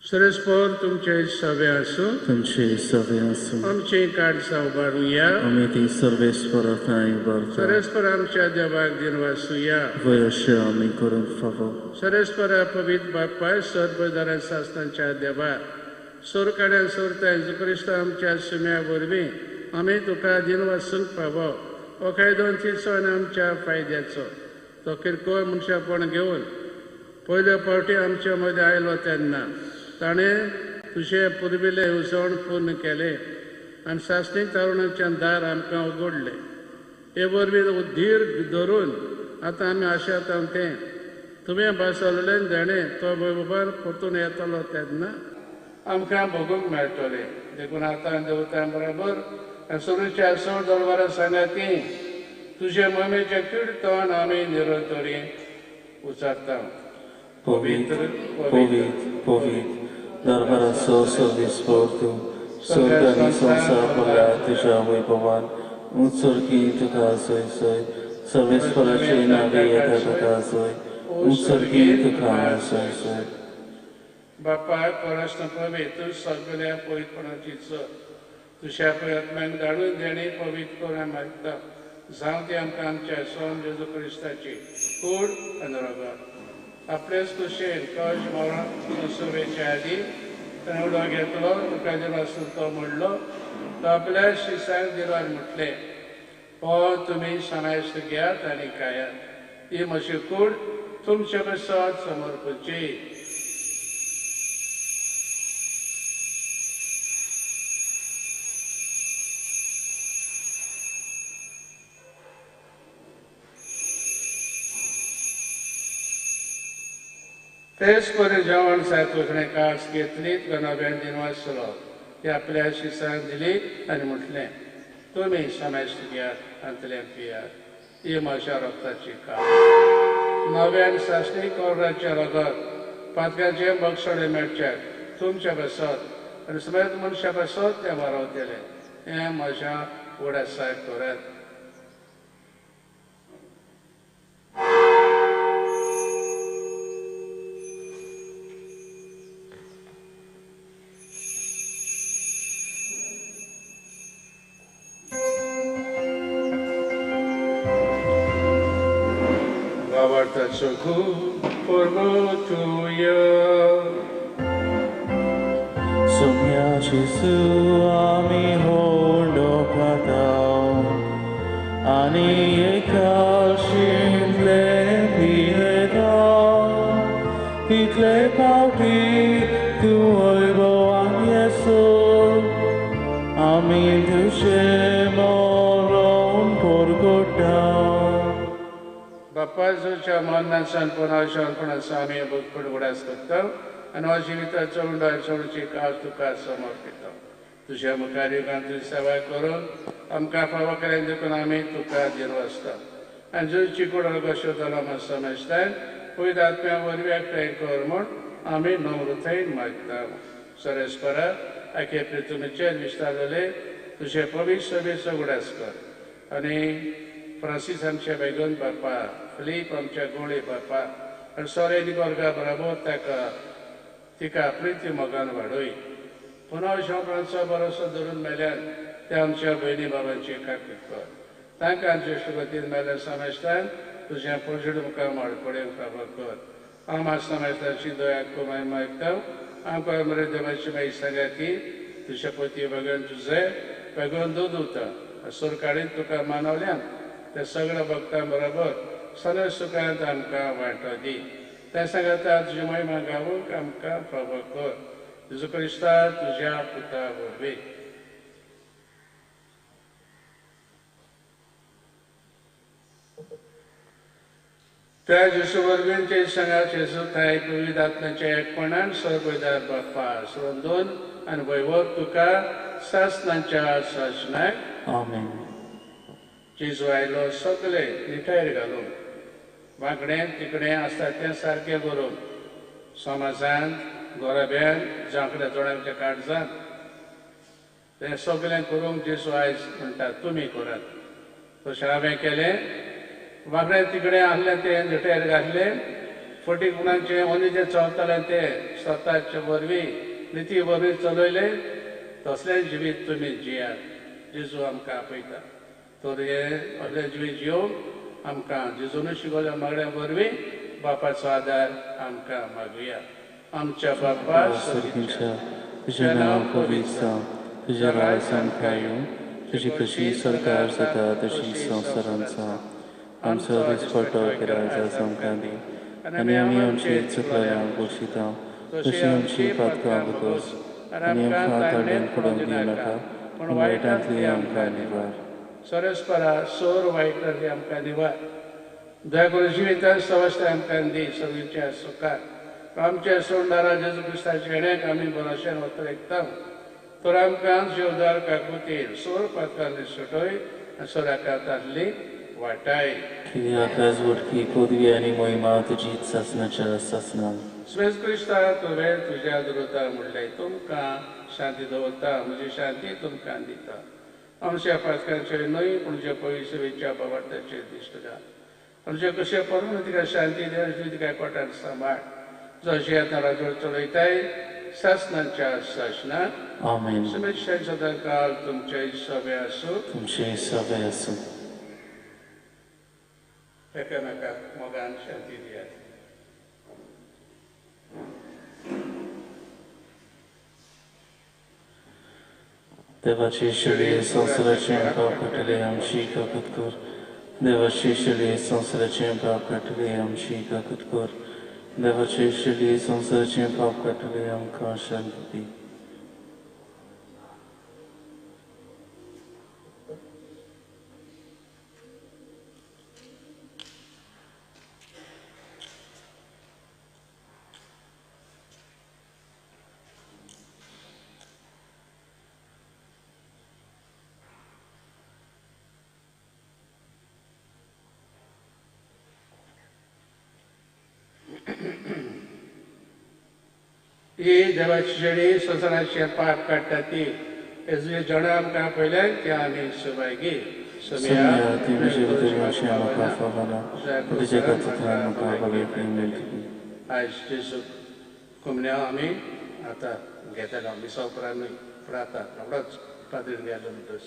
[SPEAKER 2] सरस्पर तुमचे सवे आसूं.
[SPEAKER 1] तुमचे सवे आसूं.
[SPEAKER 2] आमचे काळजां उबारुया.
[SPEAKER 1] आमी ती सर्वेस्परा थंय उबारता.
[SPEAKER 2] सरस्पर आमच्या देवाक दिनवासुया.
[SPEAKER 1] वय अशें आमी करूंक फावो.
[SPEAKER 2] सरस्परा पवित्र बापाय सर्वदारा सासणाच्या देवा सोरकाड्यान सोरता जेजू क्रिस्ता आमच्या सुम्या वरवीं आमी तुका दिनवासूंक फावो. हो कायदो तिचो आनी आमच्या फायद्याचो तो किरकोळ मनशापण घेवन पयले फावटी आमच्या मदें आयलो तेन्ना ताणें तुजें पुर्विल्लें येवजण पूर्ण केलें आनी सासणीक तरुणांचें दार आमकां उगडलें. हे वरवीं धीर धरून आतां आमी आशेता तें तुवें भासवलें देणें तो वैभवान परतून येतलो तेन्ना आमकां भोगूंक मेळटलें. देखून आतां देवतां बराबर सुरूच्या सोड दरबारा सांगाती तुजे ममेचें किर्तन आमी निरंतरी उचारता.
[SPEAKER 1] पवित्र पवित्र पवित्र दरबाराचो सर्वेस्पर तूं स्वर्ग आनी संवसार भरला तुज्या वैभवान. उत्सर्गी तुका जय जय. सर्वेस्पराचे नावे येता तुका जय. उत्सर्गी तुका जय जय.
[SPEAKER 2] बापा परस पवित्र सगळ्या पवित्रपणाची चर तुज्या प्रयत्नांक धाडून देणे पवित्र करून मागता. जावं ती आमकां आमच्या सोम जेजू क्रिस्ताची कूड आनी रगत. आपलेच कुशेन कश मरण सुरवेच्या आदी ताणें उडो घेतलो तुका दिलो आसून तो म्हणलो तो आपल्या शिसांक दिलो आनी म्हटलें हो तुमी समावेश घेयात आनी खायात. ही म्हजी कूड तुमचे पासत समर्पची. तेच परी जेवण सायब कास घेतली तुका नव्यान दिनवासलो ती आपल्या शिसांक दिली आनी म्हटलें तुमी समावेश घेयात आनी पियात. ही म्हज्या रक्ताची कास नव्यान सासणी कोराचें रगत पातकाचें बक्षणें मेळचें तुमच्या पासत आनी समेत मनशा पासत तें वारवतलें. हें म्हज्या उडासाक करात.
[SPEAKER 1] Sonia Jesu ami hondo patao ani ekal shintle piletao title pauti tu oiboan Jesu ami tushe moron porgotao.
[SPEAKER 2] बापाच्या मरणासान पुनर्जन्मपणाचो आमी भक्तपण उगडास करता आनी हो जिविताचो उंडार चडची काळ तुका समर्पिता. तुज्या मुखार युगान तुजी सेवा करून आमकां फावो केलें देखून आमी तुका दिनवासता. आनी जुची कूड कश्यो जालो समजताय पयलीं आत्म्या वरवीं एकठांय कर म्हूण आमी नम्रतायेन मागता. सरेस्परा आखे पृथ्वीचेर विस्तारलेले तुजे पवित्र सभेचो उगडास कर आनी फ्रांसीस आमच्या बेगन बापा फिलीप आमच्या गोळे बापा आनी सोरेनी वर्गा बराबर ताका तिका प्रिती मोगान वाडय. पुनः शंकरांचो भरोसो धरून मेल्यान ते आमच्या भयणी बाबांची काकूत कर. तांकां आमचे शुगतीन मेल्या समजतान तुज्या पोजड मुखार माडपडेन फावो कर. आमा समजताची दया कुमाय मागता. आमकां मरे देवाची मागीर सांगाती तुज्या पती बगन तुजें बेगोन दूद उरता सरकारीन तुका मानवल्यान ते सगळ्या भक्तां बरोबर सगळ्या सुखांत आमकां वांटो दी. ते सांगता तुजी महिमा गावूंक आमकां फावो कर. जेजू क्रिस्ता तुज्या पुता वरवीं. त्या जेजू वरवीं सांगाचे सुताय पवित्र आत्म्याच्या एकपणान सर्वदार बाप्पा सोडून आनी वैभव तुका सासनाच्या सासनाक.
[SPEAKER 1] आमेन.
[SPEAKER 2] जेजू आयलो सगळे निठायर घालून, वांकडें तिकडें आसता तें सारकें करून, समाजांत गोराब्यान जांकड्या जोडांच्या काळजांत तें सगळें करूंक जेजू आयज म्हणटा तुमी करात. तशें हांवें केलें, वांकडें तिकडें आहलें तें निठायर घातलें, फटी गुणांचें ओनी जें चलतालें तें स्वताचे वरवीं निती वरवीं चलयलें, तसलें जिवीत तुमी जियात. जेजू आमकां आपयता तर हें असलें जिवीत जियोवंक आमकां जेजून शिकयल्या मागण्या वरवीं बापाचो आदार आमकां मागुया. आमच्या बापा
[SPEAKER 1] सर्गीच्या, तुजें नांव पवित्र जावं, तुजें राज आमकां येवं, तुजी कशी सरकार जाता तशी संवसारांत जावं. आमचो दिसपट्टो किरायचा आमकां दी आनी आमी आमची चुकल्यांक बक्षिता तशी आमची पातकां बगोस आनी आमकां ताळेन पडूंक दिवनाका, पूण वायटांतली आमकां निवार.
[SPEAKER 2] सरस्परा सोर वायटांतली आमकां निवार. दया करून जिवितांत सवस्ताय आमकां दी सगळीच्या सुखार. आमच्या सोडणारा जेजू क्रिस्ताच्या येण्याक आमी भरोश्यान वतरेकता तर आमकां जेवदार काकुतीन सोर पातकांनी सुटय आनी सोराकातांतली वाटाय.
[SPEAKER 1] कित्याक वटकी पदवी आनी महिमा तुजीच सासनाच्या सासनान.
[SPEAKER 2] स्वेस क्रिस्ता तुवें तुज्या दुरुता म्हणलें तुमकां शांती दवरता, म्हजी शांती तुमकां दिता. आमच्या पातकांचेर न्हय पूण जे पवित्र बाबार्थाचेर दिश्ट घाल. आमचे कशें परून तिका शांती दी, तिका कोटान सांबाळ. जशी आतां राजवट चलयताय सासनाच्या सासनाक.
[SPEAKER 1] आमेन.
[SPEAKER 2] समेत सदांकाल तुमचे सभे आसूं.
[SPEAKER 1] तुमचे सभे आसूं.
[SPEAKER 2] एकामेकाक मोगान शांती दियात.
[SPEAKER 1] देवाची शेळी संवसाराचें पाप काडटले आमची काकूत कर. देवाची शेळी संवसाराचें पाप काडटले आमची काकूत कर. देवाची शेळी संवसाराचें पाप काडटले आमकां शांती दी.
[SPEAKER 2] ही देवाची शेळी संवसाराचें पाप काडटा ती हेजू जेवणां आमकां पयलें तें आमी सभागी. आयज जेजू कोमन्या आमी आतां घेतलो मिसा उपरांत न्हय पूण आतां रोखडोच पाद्रीन गेलो म्हणटच.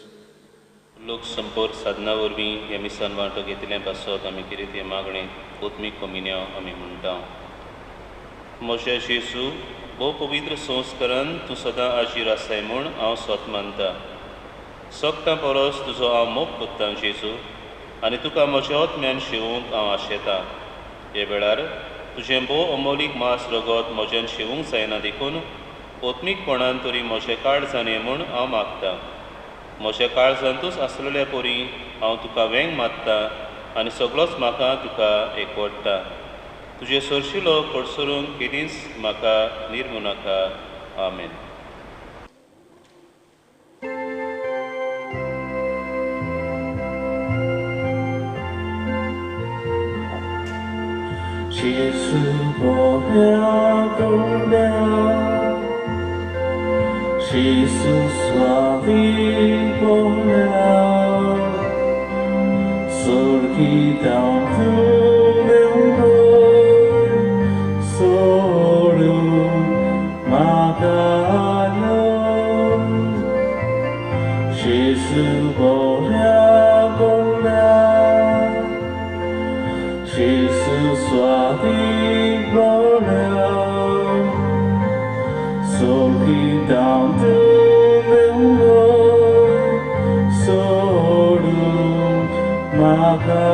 [SPEAKER 7] लोक संपर्क साधना वरवीं ह्या मिसान वांटो घेतिल्ले पासत आमी कितें तें मागणें आत्मीक कोमिन्यांव आमी म्हणटा. म्हज्या जेजू, भोव पवित्र संस्करण तूं सदां आजीर आसाय म्हूण हांव सत मानता. सगटां परस तुजो हांव मोग कोत्तां जेजू, आनी तुका म्हज्या आत्म्यान शेवूंक हांव आशेतां. हे वेळार तुजें भोव अमोलीक मांस रगत म्हज्यान शेवूंक जायना देखून आत्मीकपणान तरी म्हज्या काळजान ये म्हूण हांव मागतां. म्हज्या काळजांतूच आसलेल्या परी हांव तुका वेंग मारता आनी सगळोच म्हाका तुका एकवटता. तुजे सरशिलो कडसरून केदींच म्हाका निर्मू नाका. आमेन.
[SPEAKER 1] जेजू बोल्या गोल्या, जेजू स्वामी बोल्या, सोर्गी दांतू जेजू बोल्या गोल्या, जेजू स्वामी बोल्या, सोर्गी दांतू सोडून म्हाका.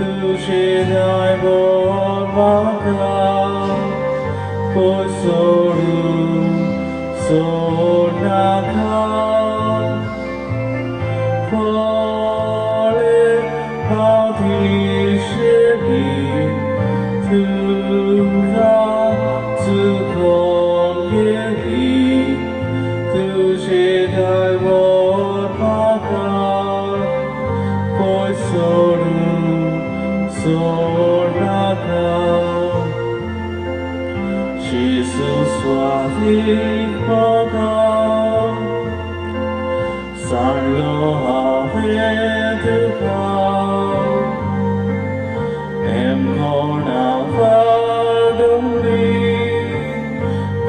[SPEAKER 1] Tuche dai म्हाका पय सोडून सोडनाका पळे हांव दिशेनी तुका चुकोन गेली तुजें दैवत म्हाका पय सोडून सोडनाका जेजू स्वादीक म्हाका सांडलो हांवें तुका एमकोणा वाडोवली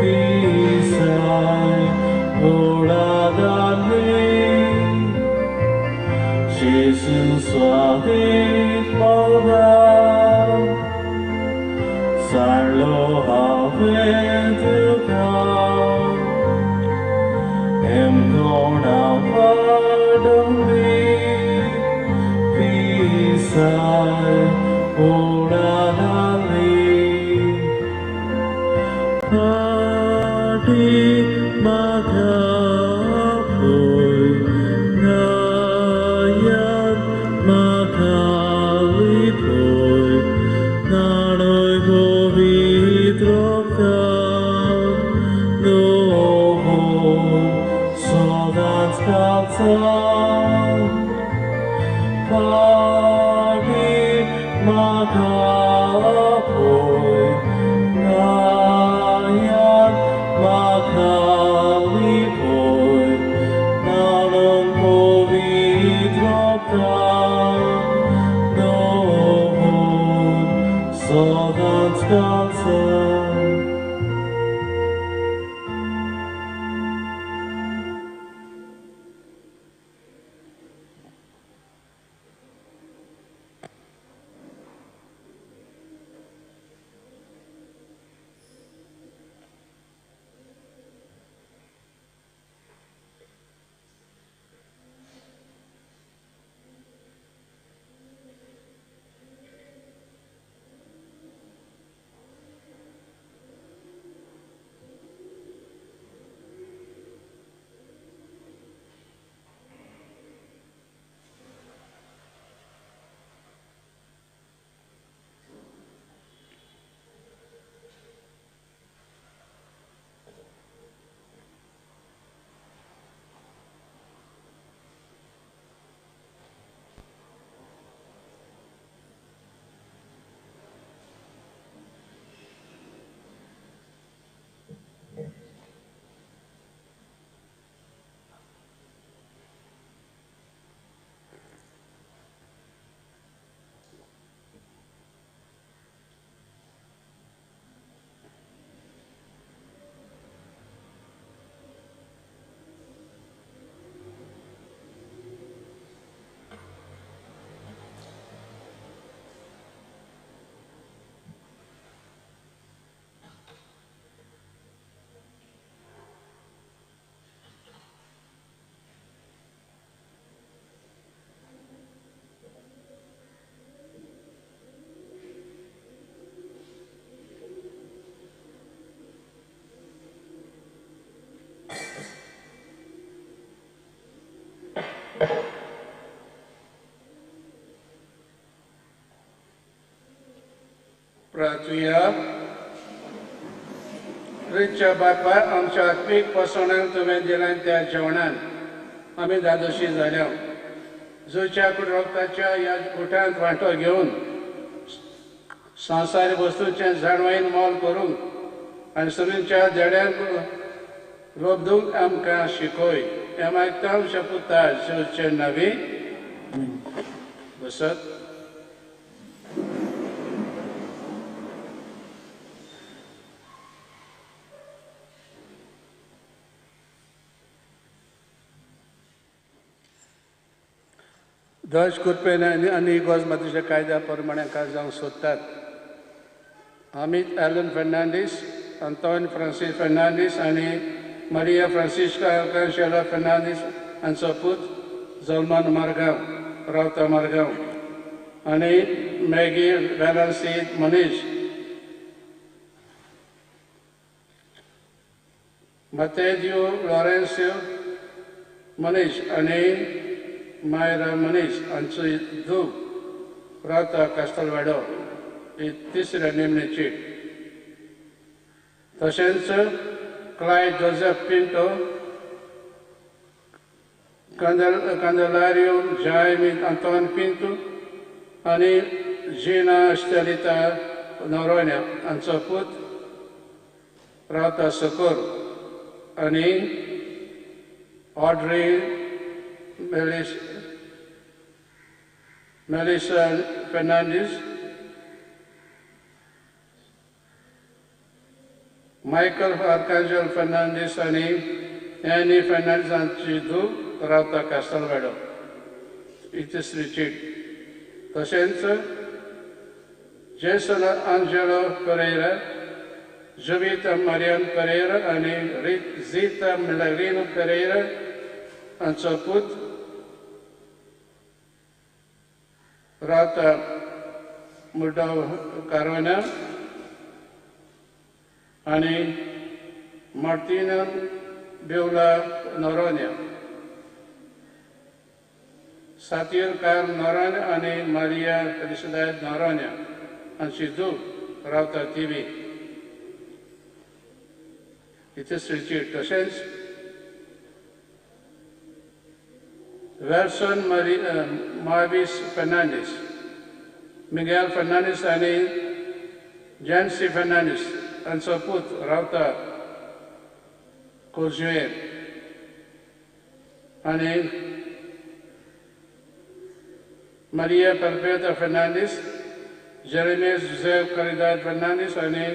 [SPEAKER 1] पिसाय घोडा घाली जेजू स्वादीक म्हाका सांडलो हांवें तुका एमकोणा वाडोवली पिसाय घोडा घाली फाटीं म्हाका पळय गायात म्हाका लिपय न्हाणय पवित्र रगतान दवर सदांच घालता फाटीं म्हाका पळय गायात म्हाका लिपय न्हाणून पवित्र रगतान दवर सदांच घालता.
[SPEAKER 2] प्रार्थुया. क्रिस्ताच्या बापा आमच्या आत्मीक पोसवणाक तुवें दिलां त्या जेवणान आमी धादोशी जाल्या. जुच्या रक्ताच्या ह्या गुटांत वांटो घेवन संवसारी वस्तूचें जाणवायेन मोल करूंक आनी सुरींच्या देड्यांक रोबदूंक आमकां शिकय. हें मागता आमच्या पुता जेजूचे नांवी. बसत. दश कुरपेन आनी इगोज मातीच्या कायद्या प्रमाणे जावंक सोदतात. Amit Alan Fernandes, Anton Francis Fernandes आनी मारिया फ्रांसिस्का अल्कांशेला फर्नांडीस हांचो पूत जल्मान मारगांव, रावता मारगांव आनी मॅगी वेलन्सी मनीष मतेदियो लॉरेन्सियो मनीस आनी मायरा मनीस हांचो धूव रावता कास्तालवाडो ही तिसऱ्या निमणी चीट. तशेंच Clyde Joseph Pinto Candelario Jaime Anton Pinto आनी जिना स्टेलिता नोरोन्या हांचो पूत रावता सकोर आनी Audrey Melissa Fernandes Michael Archangel Fernandes आनी एनी फर्नांडीस हांची धूव रावता कास्तालवाडो ही तिसरी चीट. तशेंच Jason Angelo Pereira Jovita Marian Pereira आनी झिता मिलाग्रिनो पेरेरा हांचो पूत रावता मुड्डाव कारोना आनी मार्टिना बेवला नोरोन्या सातीर कार नोरोन्या आनी मारिया फेलिसिदाद नोरोन्या हांची धूव रावता थिवी ही तिसरी चीट. तशेंच वेल्सन मावीस फर्नांडीस मिगेल फर्नांडीस आनी जॅन्सी फर्नांडीस हांचो पूत रावता कोजुएम आनी मारिया परपेता फर्नांडीस जेरेमियस जुझेफ करिदाद फर्नांडीस आनी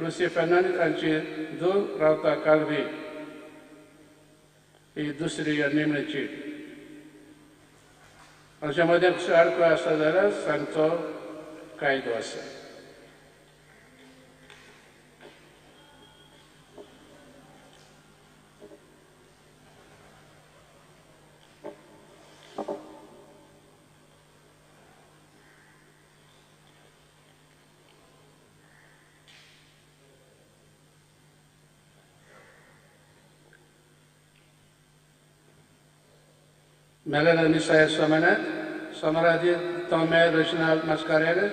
[SPEAKER 2] लुसी फर्नांडीस हांची धूव रावता कालवी ही दुसरी निमणी चीट. हाच्या मदें आडखळ आसा जाल्यार सांगचो कायदो आसा. मेलेला मिसाय सोमनाथ सोमरादी तोमे रेजिनाल्ड मास्कारेन्हस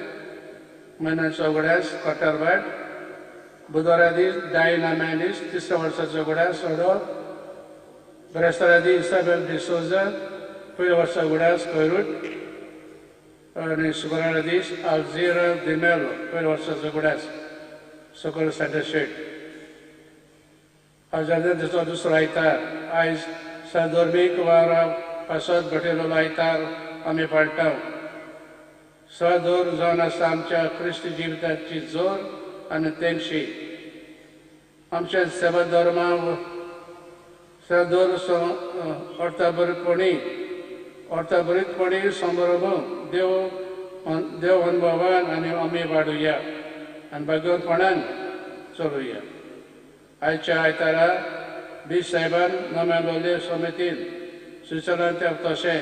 [SPEAKER 2] म्हयन्याचो उगडास कोटरबाट बुधवारा दीस डायना मॅनिस तिसऱ्या वर्साचो उगडास सडो बिरेस्तारा दीस इसाबेल डिसोजा पयल्या वर्सा उगडास खैरूट आनी शुक्रारा दीस आल्झिरा दिमेलो पयल्या वर्साचो उगडास सकयल सँडरशेट. आज दिसो दुसरो आयतार आयज सधर्मीक वावरा पासत घटिल्लो आयतार आमी पाळटा. सदोर जावन आसा आमच्या क्रिस्ती जिविताची जोर आनी तेंगशी. आमच्या सेवा धर्मा सदोर अर्थाभरीतपणी समारंभ देव देव अनुभवान आनी आमी वाडुया आनी भाग्यवंतपणान चलुया. आयच्या आयतारा बीस साहेबान नव्या लोलये समितीन स्वित्झर्लंडांत तशें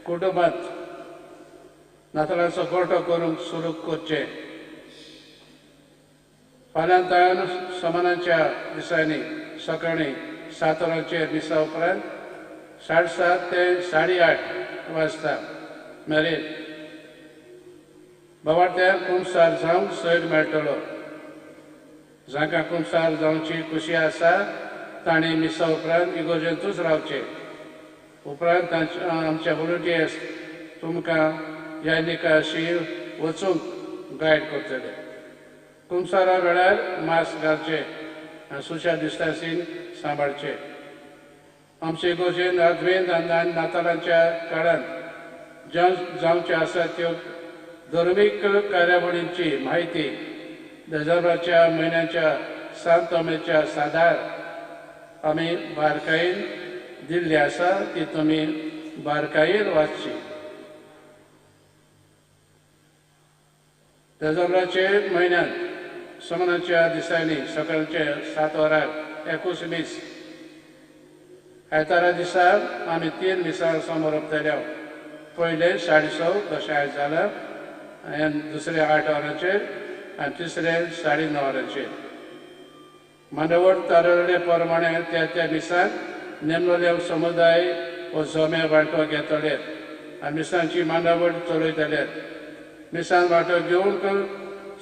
[SPEAKER 2] कुटुंबांत नातलांचो गोठो करूंक सुरू करचें. फाल्यां तान समानाच्या दिसांनी सकाळीं 7 वरांचेर मिसा उपरांत 7:30 ते 8:30 वाजता मेरेन बाबाट्याक कुमसार जावंक सैर मेळटलो. जांकां कुमसार जावची खुशी आसा तांणी मिसा उपरांत इगोर्जेंतूच रावचें. उपरांत आमच्या व्हॉलंटियर्स तुमकां ह्या निकाशी वचूंक गायड करतले. कुमसारा वेळार मास्क घालचें आनी सोशल डिस्टन्सींग सांबाळचें. आमचे इगोर्जेन आदवेंत आनी नातालांच्या काळांत जावच्यो आसा त्यो धर्मीक कार्यावळींची म्हायती देजाराच्या म्हयन्याच्या सांत तोमेच्या सादार आमी बारकायेन दिल्ली आसा ती तुमी बारकायेन वाचची. देजाराचे म्हयन्यांत सोमनाच्या दिसांनी सकाळचे 7 वरांक 21 मीस. आयतारा दिसा आमी 3 मिसां समोर पयलें 6:30 तशें आयज जालां आनी दुसरें 8 वरांचेर आनी तिसरें 9:30 वरांचेर. मांडावळ थारयल्ले प्रमाणे त्या त्या मिसान नेमलेले समुदाय वो जमे वांटो घेतले आनी मिसांची मांडावळ चलयतले. मिसान वांटो घेवंक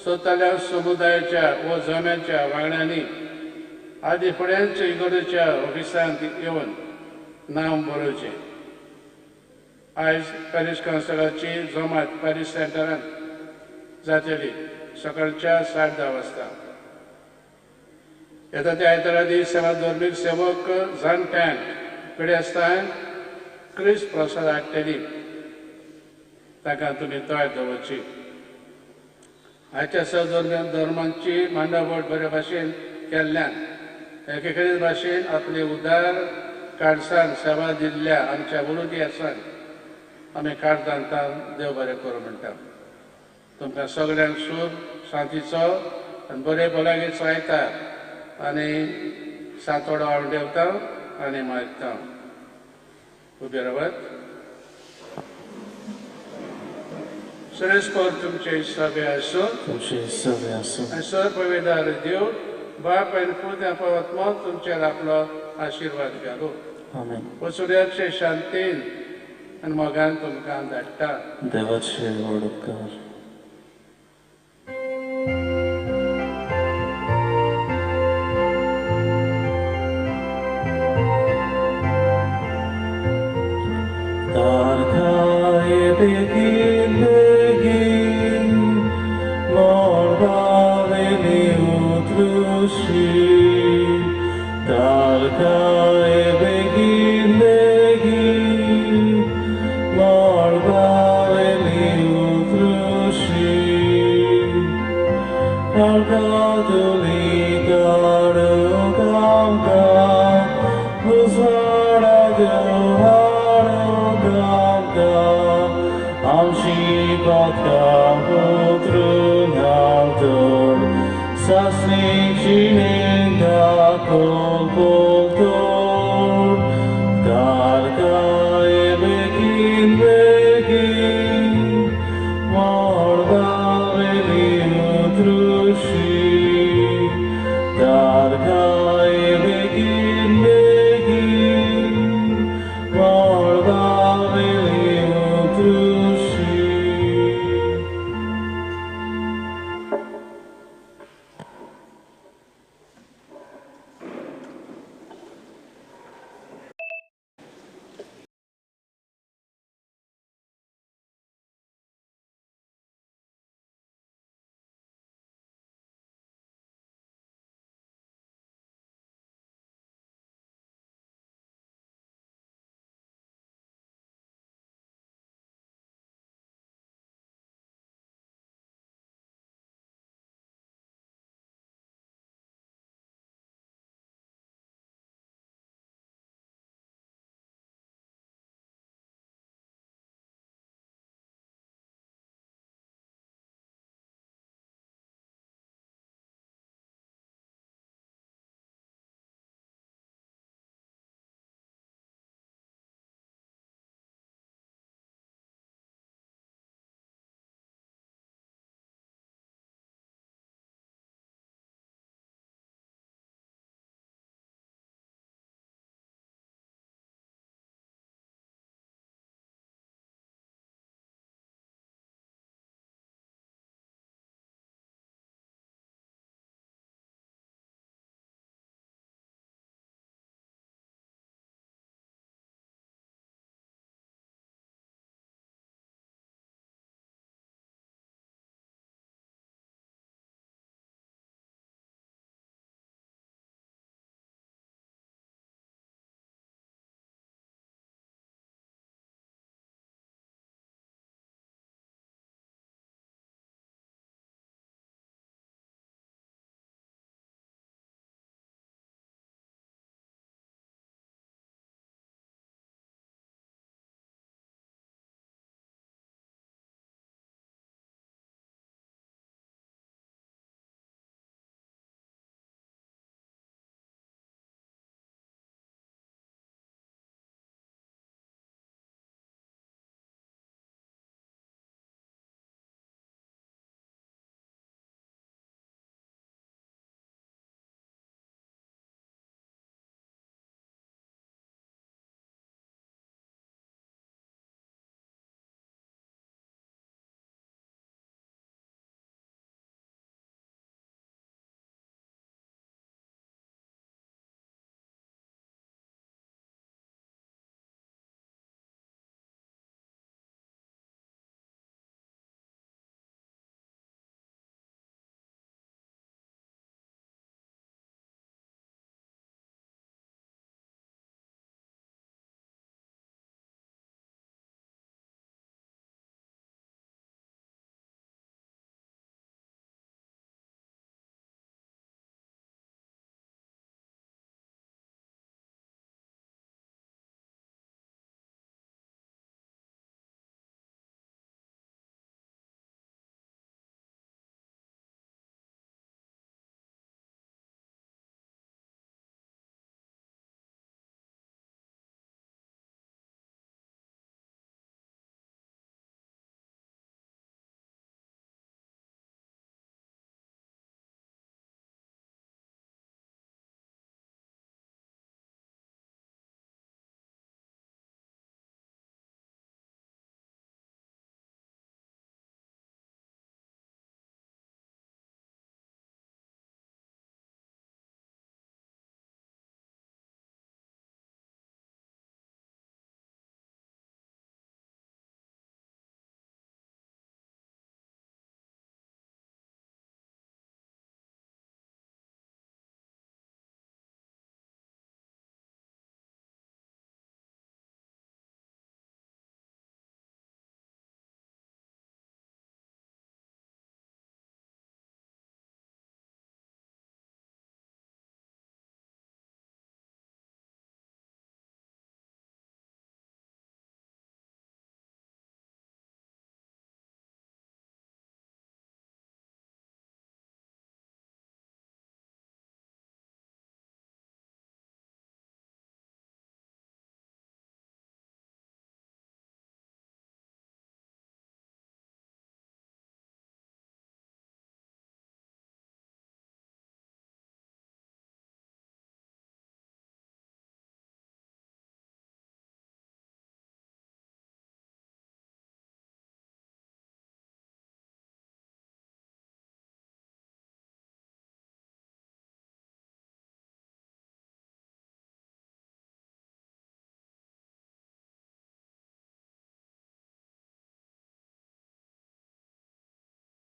[SPEAKER 2] सोदतल्या समुदायाच्या वो जम्याच्या वांगड्यांनी आदी फुड्यांच इगर्जेच्या ऑफिसांत येवन नांव बरोवचें. आयज पॅरीश कावन्सिलाची जमात पॅरीश सेंटरांत जातली सकाळच्या 10:30 वाजता. येता त्या आयतारा दीस सेवा धर्मीक सेवक जाणट्यांक पिडेस्तांक क्रिस्त प्रसाद हाडटली, ताका तुमी तयार दवरची. आयच्या सेवा धर्मांची मांडावळ बरे भाशेन केल्ल्यान एकेकडेच भाशेन आपले उदार काडसान सेवा दिल्ल्या आमच्या वोलुंटियर्सांक आमी काळजांतल्यान देव बरें करूं म्हणटा. तुमकां सगळ्यांक सूख शांतीचो आनी बरे भलायकेचो आयतार आनी सांतोडो हांव देंवता आनी मागता. उबे रावात. सरेस्पर तुमचे सभे आसूं,
[SPEAKER 1] तुमचे सभे आसूं.
[SPEAKER 2] आनी सर पवित्र देव बाप आनी पूत आनी पवित्र तुमचेर आपलो आशिर्वाद घालूं.
[SPEAKER 1] आमेन.
[SPEAKER 2] वसुड्याचे शांतीन आनी मोगान तुमकां धाडटा.
[SPEAKER 1] देवाचे व्हड उपकार. बेगीन बेगीन मळबावेली उतरुशी, तारकाय बेगीन बेगीन मळबावेली उतरुशी, तारका तुली काडूंक आमकां उजवाडा देव हाडूंक आमकां आमची पातकां उतरून हाडून सासणीची निंदा करून.